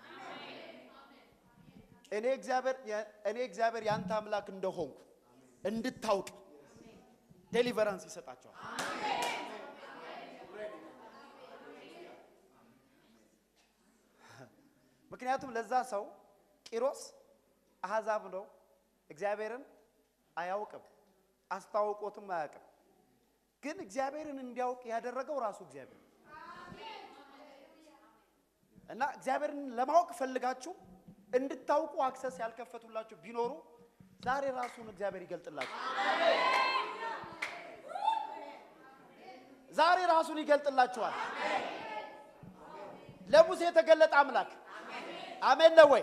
እኔ እግዚአብሔር ያንተ አምላክ እንደሆንኩ እንድታውቅ deliverance ይሰጣቸዋል። ምክንያቱም ለዛ ሰው ቂሮስ አሕዛብ ነው፣ እግዚአብሔርን አያውቅም፣ አስታውቆትም አያውቅም። ግን እግዚአብሔርን እንዲያውቅ ያደረገው ራሱ እግዚአብሔር ነው። እና እግዚአብሔርን ለማወቅ ፈልጋችሁ እንድታውቁ access ያልከፈቱላችሁ ቢኖሩ ዛሬ ራሱን እግዚአብሔር ይገልጥላችሁ። ዛሬ ራሱን ይገልጥላችኋል። ለሙሴ የተገለጠ አምላክ አሜን ነው ወይ?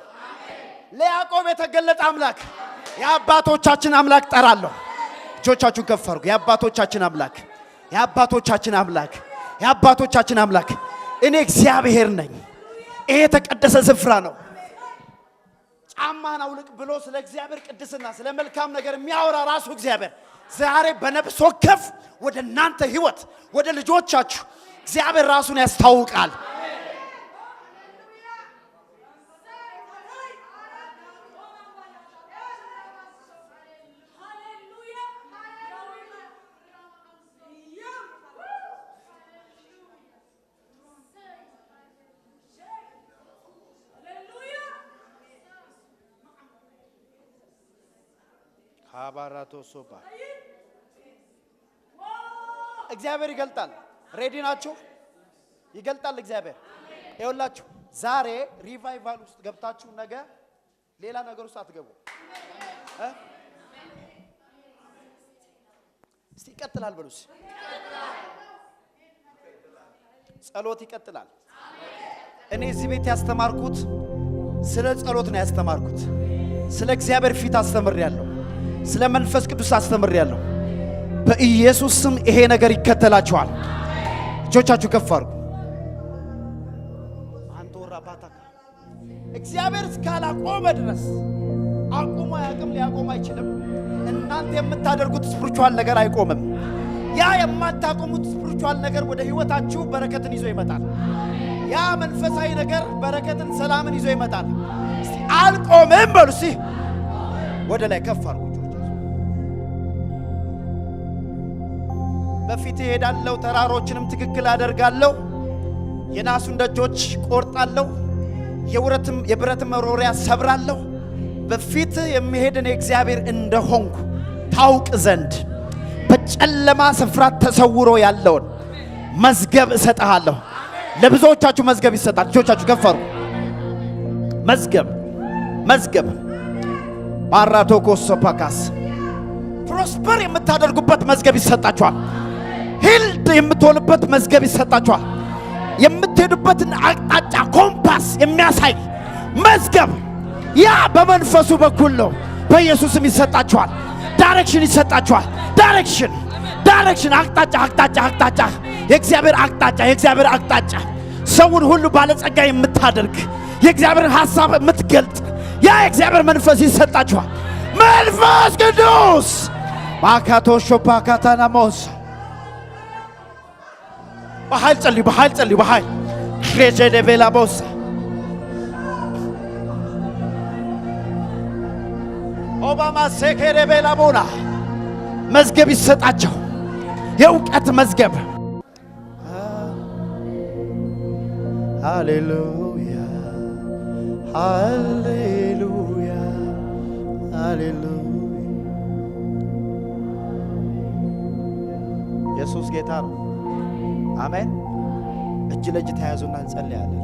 ለያዕቆብ የተገለጠ አምላክ፣ የአባቶቻችን አምላክ ጠራለሁ። እጆቻችሁን ከፍ አድርጉ። የአባቶቻችን አምላክ፣ የአባቶቻችን አምላክ፣ የአባቶቻችን አምላክ እኔ እግዚአብሔር ነኝ። ይሄ የተቀደሰ ስፍራ ነው። ጫማህን አውልቅ ብሎ ስለ እግዚአብሔር ቅድስና፣ ስለ መልካም ነገር የሚያወራ ራሱ እግዚአብሔር ዛሬ በነፍስ ወከፍ ወደ እናንተ ህይወት፣ ወደ ልጆቻችሁ እግዚአብሔር ራሱን ያስታውቃል። ካባራቶ ሶባ። እግዚአብሔር ይገልጣል። Ready ናችሁ? ይገልጣል እግዚአብሔር። ይኸውላችሁ ዛሬ revival ውስጥ ገብታችሁ ነገ ሌላ ነገር ውስጥ አትገቡ። እ? እስቲ ይቀጥላል በሉስ። ጸሎት ይቀጥላል። እኔ እዚህ ቤት ያስተማርኩት ስለ ጸሎት ነው ያስተማርኩት። ስለ እግዚአብሔር ፊት አስተምሬያለሁ። ስለ መንፈስ ቅዱስ አስተምሬያለሁ። በኢየሱስ ስም ይሄ ነገር ይከተላችኋል። እጆቻችሁ ከፍ አድርጉ። እግዚአብሔር እስካላቆመ ድረስ አቁሞ አያውቅም፣ ሊያቆም አይችልም። እናንተ የምታደርጉት spiritual ነገር አይቆምም። ያ የማታቆሙት spiritual ነገር ወደ ህይወታችሁ በረከትን ይዞ ይመጣል። ያ መንፈሳዊ ነገር በረከትን፣ ሰላምን ይዞ ይመጣል። እስቲ አልቆምም በሉ። እስቲ ወደ ላይ ከፍ አድርጉ። በፊት እሄዳለሁ፣ ተራሮችንም ትክክል አደርጋለሁ፣ የናሱን ደጆች ቆርጣለሁ፣ የብረትም መወርወሪያ ሰብራለሁ። በፊት የሚሄድ እኔ እግዚአብሔር እንደሆንኩ ታውቅ ዘንድ በጨለማ ስፍራ ተሰውሮ ያለውን መዝገብ እሰጥሃለሁ። ለብዙዎቻችሁ መዝገብ ይሰጣል። ልጆቻችሁ ከፍ አድርጉ። መዝገብ መዝገብ ባራቶኮሶፓካስ prosper የምታደርጉበት መዝገብ ይሰጣችኋል። Healed የምትሆኑበት መዝገብ ይሰጣችኋል። የምትሄዱበትን አቅጣጫ ኮምፓስ የሚያሳይ መዝገብ ያ በመንፈሱ በኩል ነው። በኢየሱስም ይሰጣችኋል። Direction ይሰጣችኋል። Direction direction፣ አቅጣጫ አቅጣጫ አቅጣጫ፣ የእግዚአብሔር አቅጣጫ፣ የእግዚአብሔር አቅጣጫ፣ ሰውን ሁሉ ባለጸጋ የምታደርግ፣ የእግዚአብሔርን ሐሳብ የምትገልጥ ያ የእግዚአብሔር መንፈስ ይሰጣችኋል። መንፈስ ቅዱስ ማካቶሾ ፓካታናሞስ። በኃይል ጸልዩ፣ በኃይል ጸልዩ፣ በኃይል ክሬጀደቬላቦሳ ኦባማ ሴኬሬቤላቦና። መዝገብ ይሰጣቸው፣ የእውቀት መዝገብ። ሃሌሉያ፣ ሃሌሉያ፣ ሃሌሉያ። ኢየሱስ ጌታ ነው። አሜን። እጅ ለእጅ ተያያዙና እንጸልያለን።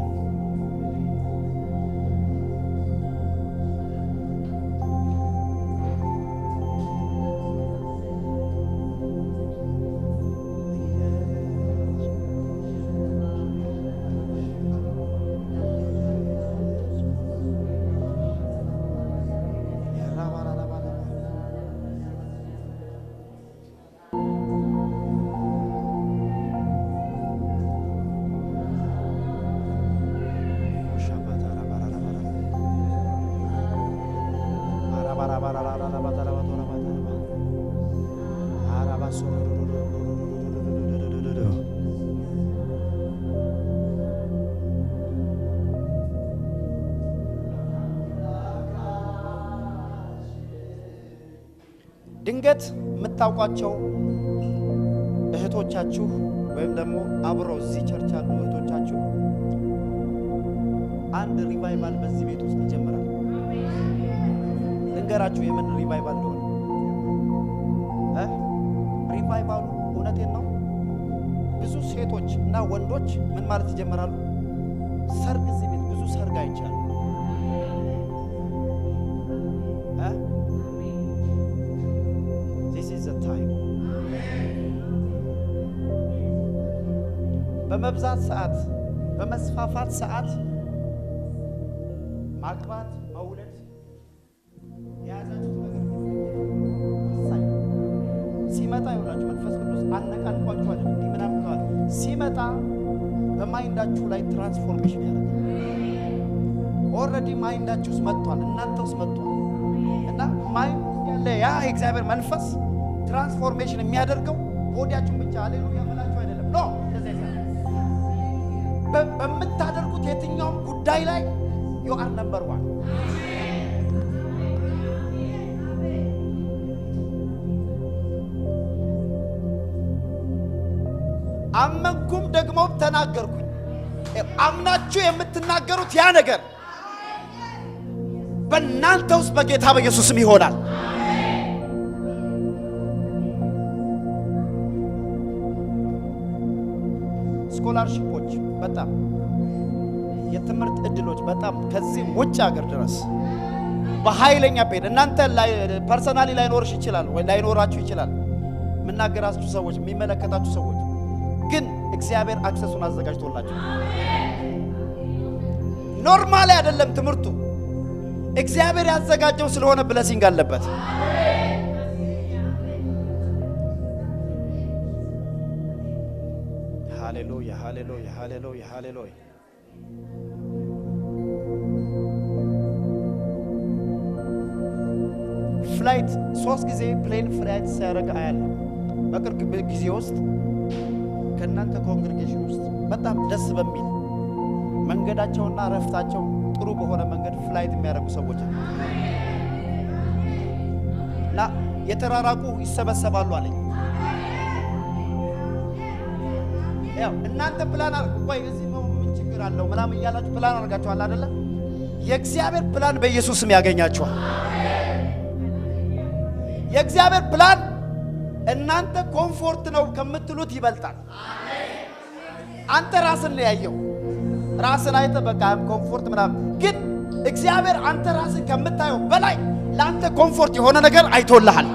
ድንገት የምታውቋቸው እህቶቻችሁ ወይም ደግሞ አብሮ እዚህ church ያሉ እህቶቻችሁ አንድ revival በዚህ ቤት ውስጥ ይጀምራል። ልንገራችሁ የምን revival እንደሆነ። Revival ኡ እውነቴን ነው። ብዙ ሴቶች እና ወንዶች ምን ማለት ይጀምራሉ? ሰርግ፣ እዚህ ቤት ብዙ ሰርግ አይቻልም። This is the time። በመብዛት ሰዓት፣ በመስፋፋት ሰዓት ማግባት፣ መውለድ፣ የያዛችሁት ነገር ወሳኝ ሲመጣ ይኸውላችሁ መንፈስ ቅዱስ አነቃንቋችሁ አይደለም፣ እንዲህ ምናምን ብለዋል። ሲመጣ በ mind ኣችሁ ላይ transformation ያደርጋል። Already mind ኣችሁ ውስጥ መጥቷል፣ እናንተ ውስጥ መጥቷል። እና mind ውስጥ ያለ ያ የእግዚአብሔር መንፈስ transformation የሚያደርገው body ያችሁን ብቻ ሃሌሉያ ብላችሁ አይደለም። No፣ እንደዚያ አይሰራም። በምታደርጉት የትኛውም ጉዳይ ላይ you are number one። አመንኩም ደግሞ ተናገርኩኝ። አምናችሁ የምትናገሩት ያ ነገር በእናንተ ውስጥ በጌታ በኢየሱስም ይሆናል። Scholarship ኦች፣ በጣም የትምህርት እድሎች፣ በጣም ከዚህ ውጭ ሀገር ድረስ በኃይለኛ ቤት እናንተ personally ላይኖርሽ ይችላል ወይ ላይኖራችሁ ይችላል። የምናገራችሁ ሰዎች፣ የሚመለከታችሁ ሰዎች ግን እግዚአብሔር access ኡን አዘጋጅቶላችሁ normally አይደለም ትምህርቱ፣ እግዚአብሔር ያዘጋጀው ስለሆነ blessing አለበት። ሃሌሉያ፣ ሃሌሉያ፣ ሃሌሉያ፣ ሃሌሉያ። Flight 3 ጊዜ plane flight ሲያደርግ አያለሁ። በቅርብ ጊዜ ውስጥ ከእናንተ congregation ውስጥ በጣም ደስ በሚል መንገዳቸውና ረፍታቸው ጥሩ በሆነ መንገድ flight የሚያደርጉ ሰዎች እና የተራራቁ ይሰበሰባሉ አለኝ። ያው እናንተ ፕላን አድርጉ። ቆይ እዚህ ምን ችግር አለው ምናምን እያላችሁ ፕላን አድርጋችኋል አይደለ? የእግዚአብሔር ፕላን በኢየሱስ ስም ያገኛችኋል። የእግዚአብሔር ፕላን እናንተ comfort ነው ከምትሉት ይበልጣል። አንተ ራስን ነው ያየው። ራስን አይተህ በቃ comfort ምናምን፣ ግን እግዚአብሔር አንተ ራስን ከምታየው በላይ ለአንተ comfort የሆነ ነገር አይቶልሃል።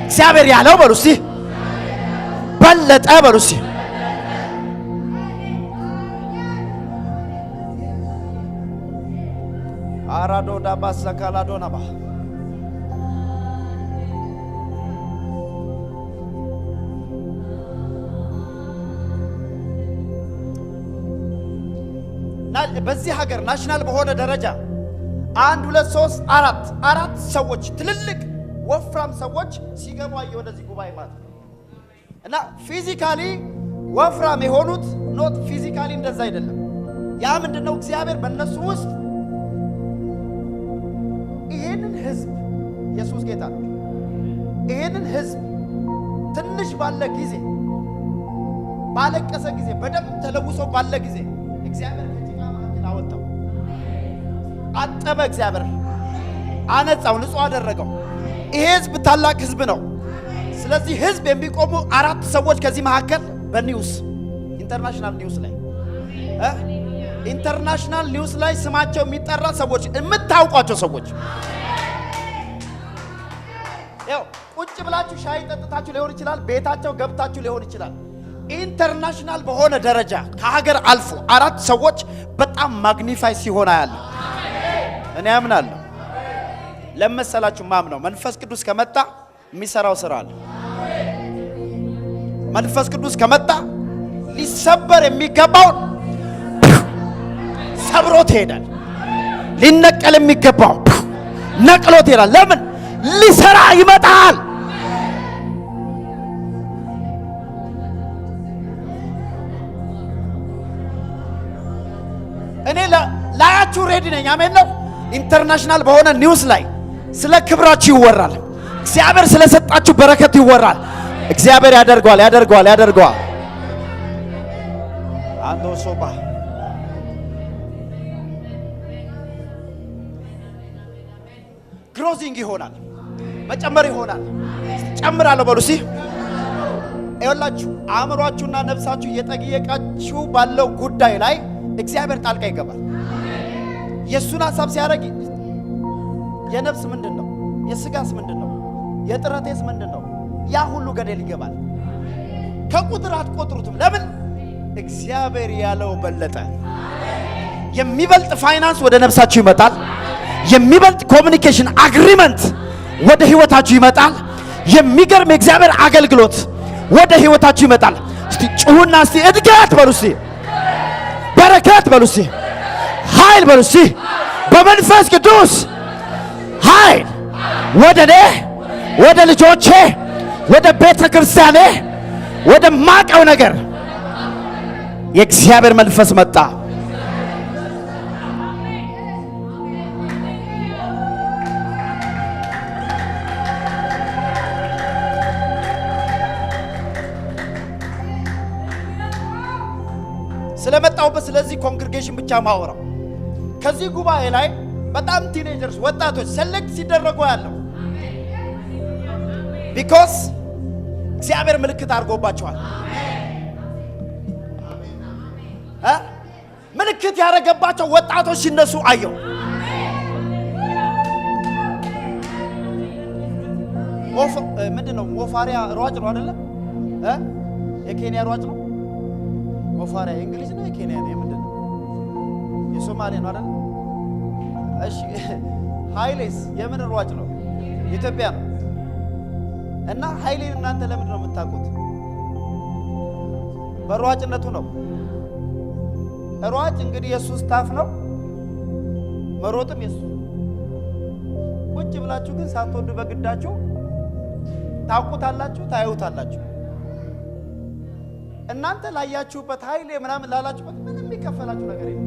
እግዚአብሔር ያለው በሉ እስቲ በለጠ በሉ እስቲ። አራዶ ዳባሳ ካላዶናባ በዚህ ሀገር national በሆነ ደረጃ 1 2 3 4 ሰዎች ትልልቅ ወፍራም ሰዎች ሲገቡ አየሁ ወደዚህ ጉባኤ ማለት ነው። እና physically ወፍራም የሆኑት not physically እንደዛ አይደለም። ያ ምንድነው? እግዚአብሔር በእነሱ ውስጥ ይሄንን ህዝብ ኢየሱስ ጌታ ነው። ይሄንን ህዝብ ትንሽ ባለ ጊዜ ባለቀሰ ጊዜ በደም ተለውሶ ባለ ጊዜ እግዚአብሔር ከጭቃ መካከል አወጣው፣ አጠበ። እግዚአብሔር አነጻው፣ ንጹህ አደረገው። ይሄ ህዝብ ታላቅ ህዝብ ነው። ስለዚህ ህዝብ የሚቆሙ 4 ሰዎች ከዚህ መካከል በ news international news ላይ international news ላይ ስማቸው የሚጠራ ሰዎች የምታውቋቸው ሰዎች ያው ቁጭ ብላችሁ ሻይ ጠጥታችሁ ሊሆን ይችላል፣ ቤታቸው ገብታችሁ ሊሆን ይችላል። International በሆነ ደረጃ ከሀገር አልፎ 4 ሰዎች በጣም magnify ሲሆን አያለሁ። እኔ አምናለሁ። ለመሰላችሁ ማምነው መንፈስ ቅዱስ ከመጣ የሚሰራው ስራ አለ። መንፈስ ቅዱስ ከመጣ ሊሰበር የሚገባው ሰብሮት ይሄዳል። ሊነቀል የሚገባው ነቅሎት ይሄዳል። ለምን? ሊሰራ ይመጣል። እኔ ላያችሁ ready ነኝ። አሜን ነው። International በሆነ news ላይ ስለ ክብራችሁ ይወራል። እግዚአብሔር ስለሰጣችሁ በረከት ይወራል። እግዚአብሔር ያደርገዋል፣ ያደርገዋል፣ ያደርገዋል። አንዶ ሶባ growing ይሆናል፣ መጨመር ይሆናል። ጨምራለሁ በሉ እስቲ። ይኸውላችሁ አእምሯችሁና ነፍሳችሁ እየጠየቃችሁ ባለው ጉዳይ ላይ እግዚአብሔር ጣልቃ ይገባል። የሱን ሐሳብ ሲያደርግ የነፍስ ምንድነው? የስጋስ ምንድነው? የጥረቴስ ምንድነው? ያ ሁሉ ገደል ይገባል። ከቁጥር አትቆጥሩትም። ለምን? እግዚአብሔር ያለው በለጠ። የሚበልጥ ፋይናንስ ወደ ነፍሳችሁ ይመጣል። የሚበልጥ communication agreement ወደ ህይወታችሁ ይመጣል። የሚገርም የእግዚአብሔር አገልግሎት ወደ ህይወታችሁ ይመጣል። እስቲ ጩሁና እስቲ እድገት በሉ፣ እስቲ በረከት በሉ፣ እስቲ ኃይል በሉ፣ እስቲ በመንፈስ ቅዱስ ኃይል ወደ እኔ፣ ወደ ልጆቼ፣ ወደ ቤተ ክርስቲያኔ፣ ወደ ማቀው ነገር የእግዚአብሔር መንፈስ መጣ። ስለመጣሁበት ስለዚህ congregation ብቻ ማወራው ከዚህ ጉባኤ ላይ በጣም teenagers ወጣቶች select ሲደረጉ ያለው because እግዚአብሔር ምልክት አድርጎባቸዋል። ምልክት ያደረገባቸው ወጣቶች ሲነሱ አየው። ምንድነው ሞፋሪያ ሯጭ ነው አይደለ? የኬንያ ሯጭ ነው ሞፋሪያ። የእንግሊዝ ነው የኬንያ ነው የምንድነው? የሶማሌ ነው አይደል? እሺ ሃይሌስ የምን ሯጭ ነው? የኢትዮጵያ ነው። እና ሃይሌን እናንተ ለምንድን ነው የምታውቁት? በሯጭነቱ ነው። ሯጭ እንግዲህ የሱ staff ነው፣ መሮጥም የሱ። ቁጭ ብላችሁ ግን ሳትወዱ በግዳችሁ ታውቁታላችሁ፣ ታዩታላችሁ። እናንተ ላያችሁበት ኃይል ምናምን ላላችሁበት ምንም የሚከፈላችሁ ነገር የለም።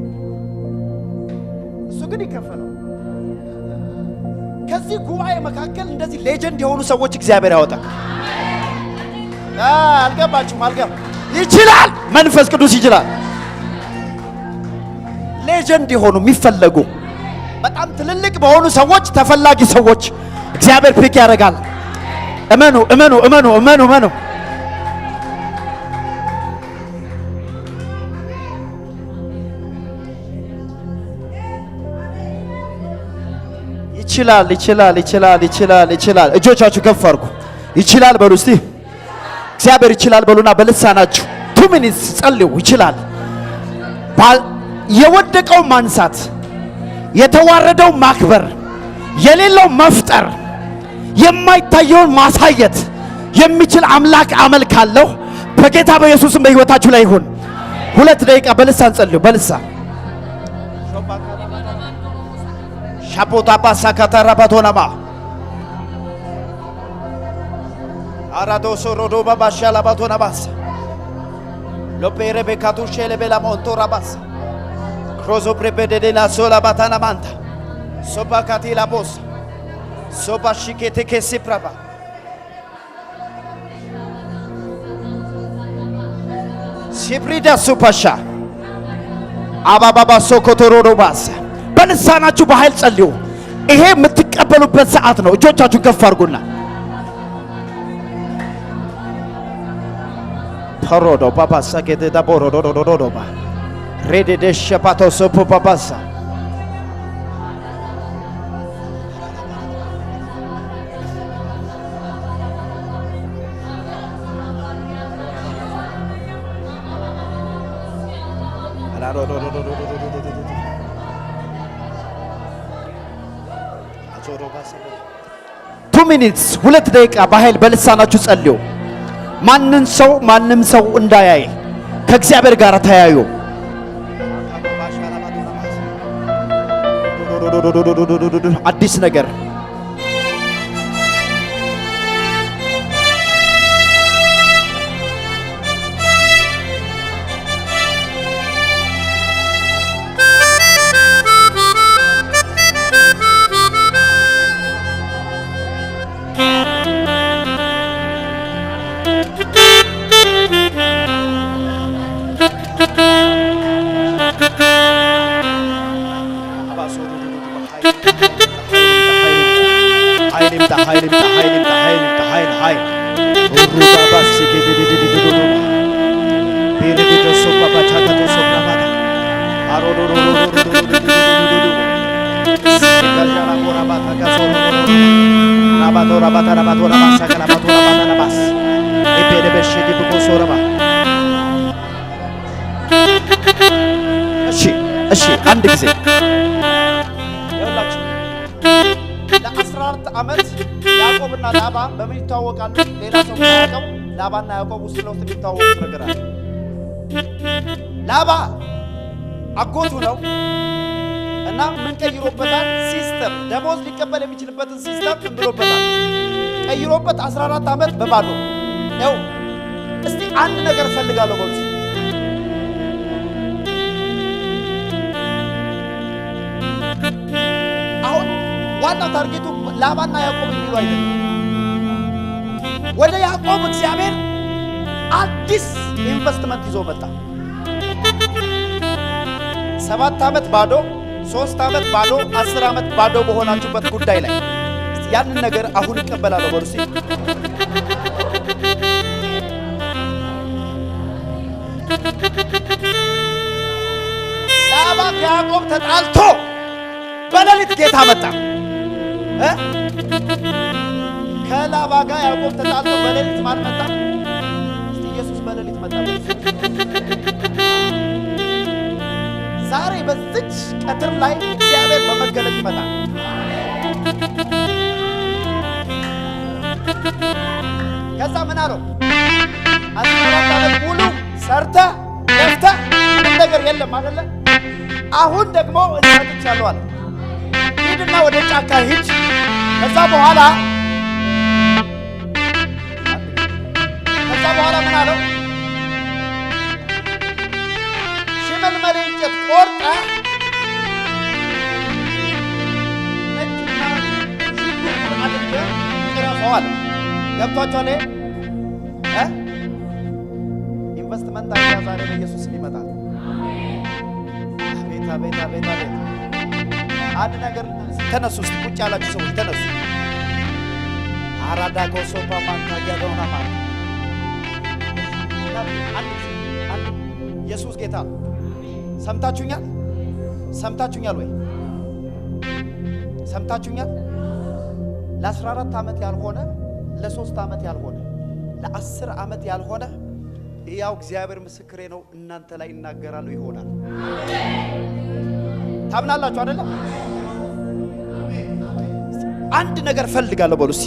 እሱ ግን ይከፈለው። ከዚህ ጉባኤ መካከል እንደዚህ legend የሆኑ ሰዎች እግዚአብሔር ያወጣል። አልገባችሁም? አልገባ ይችላል። መንፈስ ቅዱስ ይችላል። Legend የሆኑ የሚፈለጉ በጣም ትልልቅ በሆኑ ሰዎች ተፈላጊ ሰዎች እግዚአብሔር pick ያደርጋል። እመኑ፣ እመኑ፣ እመኑ፣ እመኑ፣ እመኑ። ይችላል፣ ይችላል፣ ይችላል፣ ይችላል፣ ይችላል። እጆቻችሁ ከፍ አድርጉ። ይችላል በሉ እስቲ። እግዚአብሔር ይችላል በሉና በልሳናችሁ 2 minutes ጸልዩ። ይችላል። የወደቀው ማንሳት፣ የተዋረደው ማክበር፣ የሌለው መፍጠር፣ የማይታየውን ማሳየት የሚችል አምላክ አመልካለሁ። በጌታ በኢየሱስም በሕይወታችሁ ላይ ይሁን። 2 ደቂቃ በልሳን ጸልዩ። በልሳን ሻፖታባ ሳካታራባቶናማ አራዶሶ ሮዶባ ባሻላባቶናባስ ሎፔሬቤካቱ ሼሌቤላ ሞንቶራባስ ክሮዞ ፕሬቤዴዴላ ሶላ ባታና ማንታ ሶባ ካቲላ ቦስ ሶባ ሺኬቴኬ ሲፕራባ። ሲፕሪዳ ሱፓሻ አባባባ ሶኮቶሮዶባስ። በልሳናችሁ በኃይል ጸልዩ። ይሄ የምትቀበሉበት ሰዓት ነው። እጆቻችሁን ከፍ አድርጉና ፐሮዶ ባባሳ ጌቴዳ ቦሮዶዶዶዶባ ሬዴዴሸፓቶ ሶፖ ባባሳ። 2 minutes፣ 2 ደቂቃ በኃይል በልሳናችሁ ጸልዩ። ማንን ሰው ማንም ሰው እንዳያይ ከእግዚአብሔር ጋር ተያዩ። አዲስ ነገር። ኃይል ይምጣ፣ ኃይል ይምጣ፣ ኃይል ይምጣ፣ ኃይል ይምጣ፣ ኃይል፣ ኃይል። ሩባባስ ጌዴዴዴዴዴዴ ቤሬዴዶ ሶባባቻካቶ ሶብራባታ አሮዶሮሮሮሮሮሮሮሮሮሮሮ ሲጋዣራ ቦራባታ ጋሶ ራባቶ ራባታ ራባቶ ራባሳ ገላባቶ ራባታ ራባስ ኤፔደበሽ ዲብቆ ሶረባ። እሺ፣ እሺ፣ አንድ ጊዜ ይኸውላችሁ ለ14 ዓመት ያዕቆብና ላባ በምን ይተዋወቃሉ? ሌላ ሰው የማያውቀው ላባና ያዕቆብ ውስጥ ለውስጥ የሚተዋወቁት ነገር አለ። ላባ አጎቱ ነው እና ምን ቀይሮበታል? System፣ ደሞዝ ሊቀበል የሚችልበትን system ምን ብሎበታል? ቀይሮበት 14 ዓመት በባዶ ነው። እስቲ አንድ ነገር እፈልጋለሁ በሉ። አሁን ዋናው target ኡ ላባና ያዕቆብ የሚሉ አይደለም። ወደ ያዕቆብ እግዚአብሔር አዲስ ኢንቨስትመንት ይዞ መጣ። 7 ዓመት ባዶ፣ 3 ዓመት ባዶ፣ 10 ዓመት ባዶ በሆናችሁበት ጉዳይ ላይ እስቲ ያንን ነገር አሁን እቀበላለሁ በሉ እስቲ። ላባ ከያዕቆብ ተጣልቶ በሌሊት ጌታ መጣ እ ከላባ ጋር ያዕቆብ ተጣልቶ በሌሊት ማን መጣ? እስቲ ኢየሱስ በሌሊት መጣ በሉ እስቲ። ዛሬ በዚች ቀትር ላይ እግዚአብሔር በመገለጥ ይመጣል። ከዛ ምን አለው? 14 ዓመት ሙሉ ሰርተህ ለፍተህ ምንም ነገር የለም አይደለ? አሁን ደግሞ እኔ መጥቻለሁ አለ። ሂድ ሂድና ወደ ጫካ ሂድ። ከዛ በኋላ ምን አለው? ሽመልመሌ እንጨት ቆርጠህ ነጭና ሽንኩርት አድርገህ ቅረፈው አለ። ገብቷችኋል? ኢንቨስትመንት idea ዛሬ በኢየሱስ ይመጣል። አቤት አቤት አቤት አቤት! አንድ ነገር ተነሱ፣ እስቲ ቁጭ ያላችሁ ሰዎች ተነሱ። አራዳ ኮሶፓ ማንታጊያ ደውና ማለት አንድ ኢየሱስ ጌታ ነው። ሰምታችሁኛል? ሰምታችሁኛል ወይ? ሰምታችሁኛል? ለ14 ዓመት ያልሆነ፣ ለ3 ዓመት ያልሆነ፣ ለ10 ዓመት ያልሆነ፣ ያው እግዚአብሔር ምስክሬ ነው፣ እናንተ ላይ ይናገራሉ ይሆናል። ታምናላችሁ አይደለም? አንድ ነገር ፈልጋለሁ በሉ እስቲ።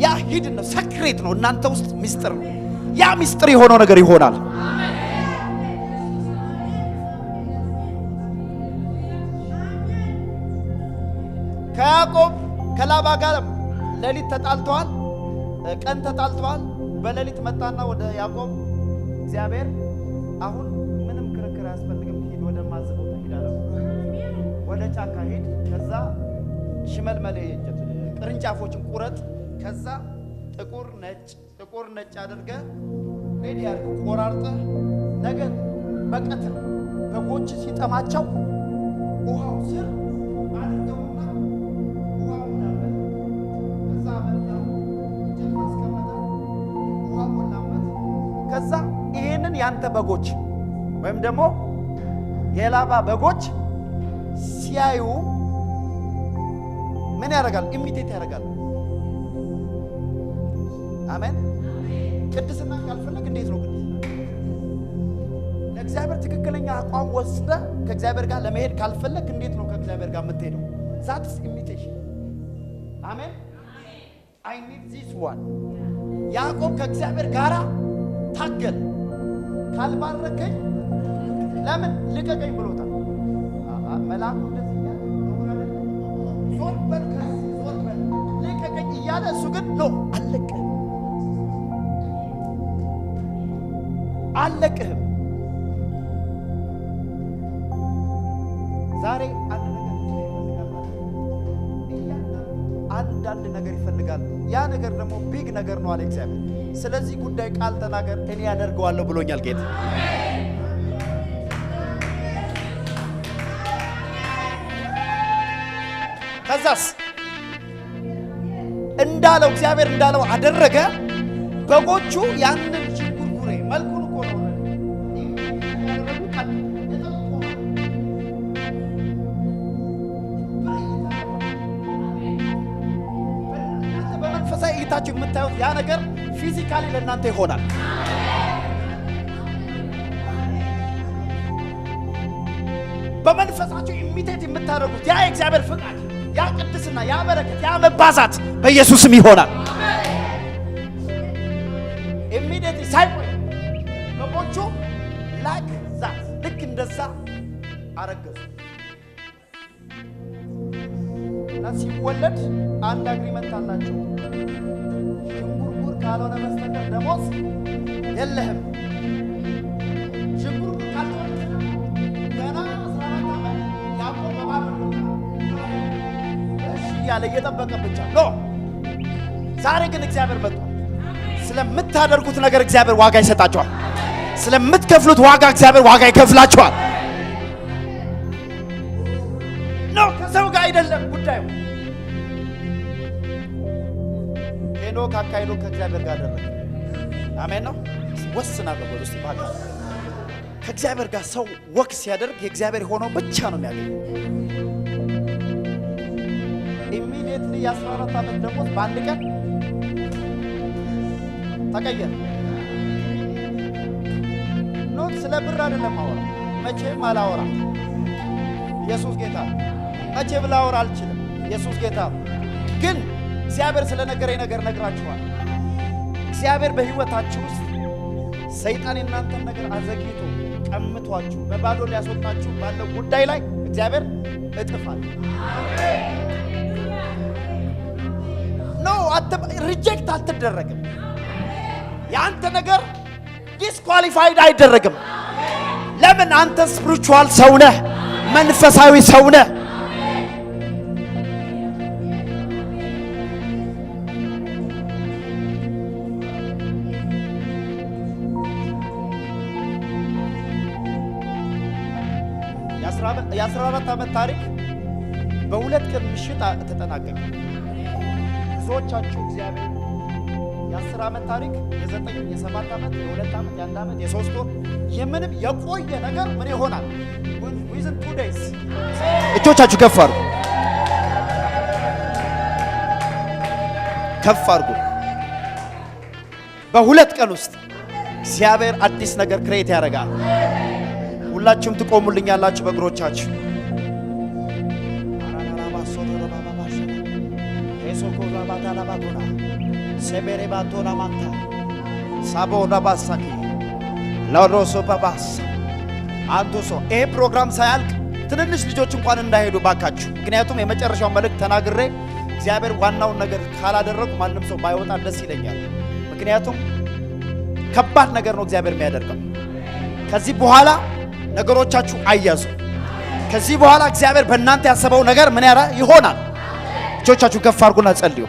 ያ hidden ነው፣ secret ነው፣ እናንተ ውስጥ ሚስጥር ነው። ያ ሚስጥር የሆነው ነገር ይሆናል። ከያዕቆብ ከላባ ጋር ሌሊት ተጣልተዋል፣ ቀን ተጣልተዋል። በሌሊት መጣና ወደ ያዕቆብ እግዚአብሔር አሁን ምንም ክርክር አያስፈልግም፣ ሂድ ወደ ማዝህ ቦታ ሂድ አለው። ወደ ጫካ ሂድ፣ ከዛ ሽመልመሌ ቅርንጫፎችን ቁረጥ፣ ከዛ ጥቁር ነጭ ጥቁር ነጭ አድርገህ ready አድርገህ ቆራርጠህ ነገ በቀትር በጎች ሲጠማቸው ውሃው ስር አድርገውና ውሃው ሙላበት። ከዛ መጣ እንጨት አስቀመጠ፣ ውሃ ሞላበት። ከዛ ይሄንን ያንተ በጎች ወይም ደግሞ የላባ በጎች ሲያዩ ምን ያደርጋል? imitate ያደርጋል። አሜን። ቅድስና ካልፈለግ እንዴት ነው ቅድስና? ለእግዚአብሔር ትክክለኛ አቋም ወስደህ ከእግዚአብሔር ጋር ለመሄድ ካልፈለግ እንዴት ነው ከእግዚአብሔር ጋር የምትሄደው? That's imitation። አሜን። I need this one። ያዕቆብ ከእግዚአብሔር ጋር ታገል። ካልባረከኝ ለምን ልቀቀኝ ብሎታል። መልአኩ እንደዚህ እያለ ዞር በል ከዚህ ዞር በል ልቀቀኝ እያለ እሱ ግን no አልለቅህም አልለቅህም። ዛሬ አንድ ነገር ይፈልጋል፣ አንዳንድ ነገር ይፈልጋል። ያ ነገር ደግሞ big ነገር ነው አለ እግዚአብሔር። ስለዚህ ጉዳይ ቃል ተናገር፣ እኔ ያደርገዋለሁ ብሎኛል ጌታ። ከዛስ እንዳለው እግዚአብሔር እንዳለው አደረገ። በጎቹ ያንን ዥንጉርጉሬ መልኩን እኮ ነው በመንፈሳዊ እይታችሁ የምታዩት ያ ነገር physically ለእናንተ ይሆናል። በመንፈሳችሁ imitate የምታደርጉት ያ የእግዚአብሔር ፍቃድ፣ ያ ቅድስና፣ ያ በረከት፣ ያ መባዛት በኢየሱስም ይሆናል። Immediately ሳይቆይ በጎቹ like that ልክ እንደዛ አረገዙ እና ሲወለድ አንድ agreement አላቸው። ዥንጉርጉር ካልሆነ በስተቀር ደሞዝ የለህም። ዥንጉርጉር ካልተወለደ ገና 14 ዓመት ያዕቆብ በባዶ እሺ እያለ እየጠበቀ ብቻ no። ዛሬ ግን እግዚአብሔር መጥቷል። ስለምታደርጉት ነገር እግዚአብሔር ዋጋ ይሰጣቸዋል። ስለምትከፍሉት ዋጋ እግዚአብሔር ዋጋ ይከፍላቸዋል። No ከሰው ጋር አይደለም ጉዳዩ። ሄኖክ አካሄዱ ከእግዚአብሔር ጋር አደረገ። አሜን ነው። ወስናለሁ በሉ እስቲ ባካ። ከእግዚአብሔር ጋር ሰው walk ሲያደርግ የእግዚአብሔር ሆኖ ብቻ ነው የሚያገኘው። Immediately የ14 ዓመት ደሞዝ በአንድ ቀን ተቀየረ። Not ስለ ብር አይደለም አወራ፣ መቼም አላወራ። ኢየሱስ ጌታ። መቼም ላወራ አልችልም። ኢየሱስ ጌታ። ግን እግዚአብሔር ስለነገረኝ ነገር ነግራችኋል። እግዚአብሔር በሕይወታችሁ ውስጥ ሰይጣን የእናንተን ነገር አዘግይቶ ቀምቷችሁ በባዶ ሊያስወጣችሁ ባለው ጉዳይ ላይ እግዚአብሔር እጥፍ አለ። No፣ reject አትደረግም። የአንተ ነገር disqualified አይደረግም። ለምን? አንተ spiritual ሰው ነህ፣ መንፈሳዊ ሰው ነህ። የ14 ዓመት ታሪክ በ2 ቀን ምሽት ተጠናቀቀ። ብዙዎቻችሁ እግዚአብሔር የ10 ዓመት ታሪክ፣ የ9፣ የ7 ዓመት፣ የ2 ዓመት፣ የ1 ዓመት፣ የ3 ወር፣ የምንም የቆየ ነገር ምን ይሆናል? Within 2 days። እጆቻችሁ ከፍ አድርጉ፣ ከፍ አድርጉ። በ2 ቀን ውስጥ እግዚአብሔር አዲስ ነገር create ያደርጋል። ሁላችሁም ትቆሙልኛላችሁ በእግሮቻችሁ። ይሄ ፕሮግራም ሳያልቅ ትንንሽ ልጆች እንኳን እንዳይሄዱ ባካችሁ። ምክንያቱም የመጨረሻው መልእክት ተናግሬ እግዚአብሔር ዋናውን ነገር ካላደረጉ ማንም ሰው ባይወጣ ደስ ይለኛል። ምክንያቱም ከባድ ነገር ነው እግዚአብሔር የሚያደርገው። ከዚህ በኋላ ነገሮቻችሁ አያዙ። ከዚህ በኋላ እግዚአብሔር በእናንተ ያሰበው ነገር ምን ያራ ይሆናል። እጆቻችሁ ከፍ አድርጉና ጸልዩ።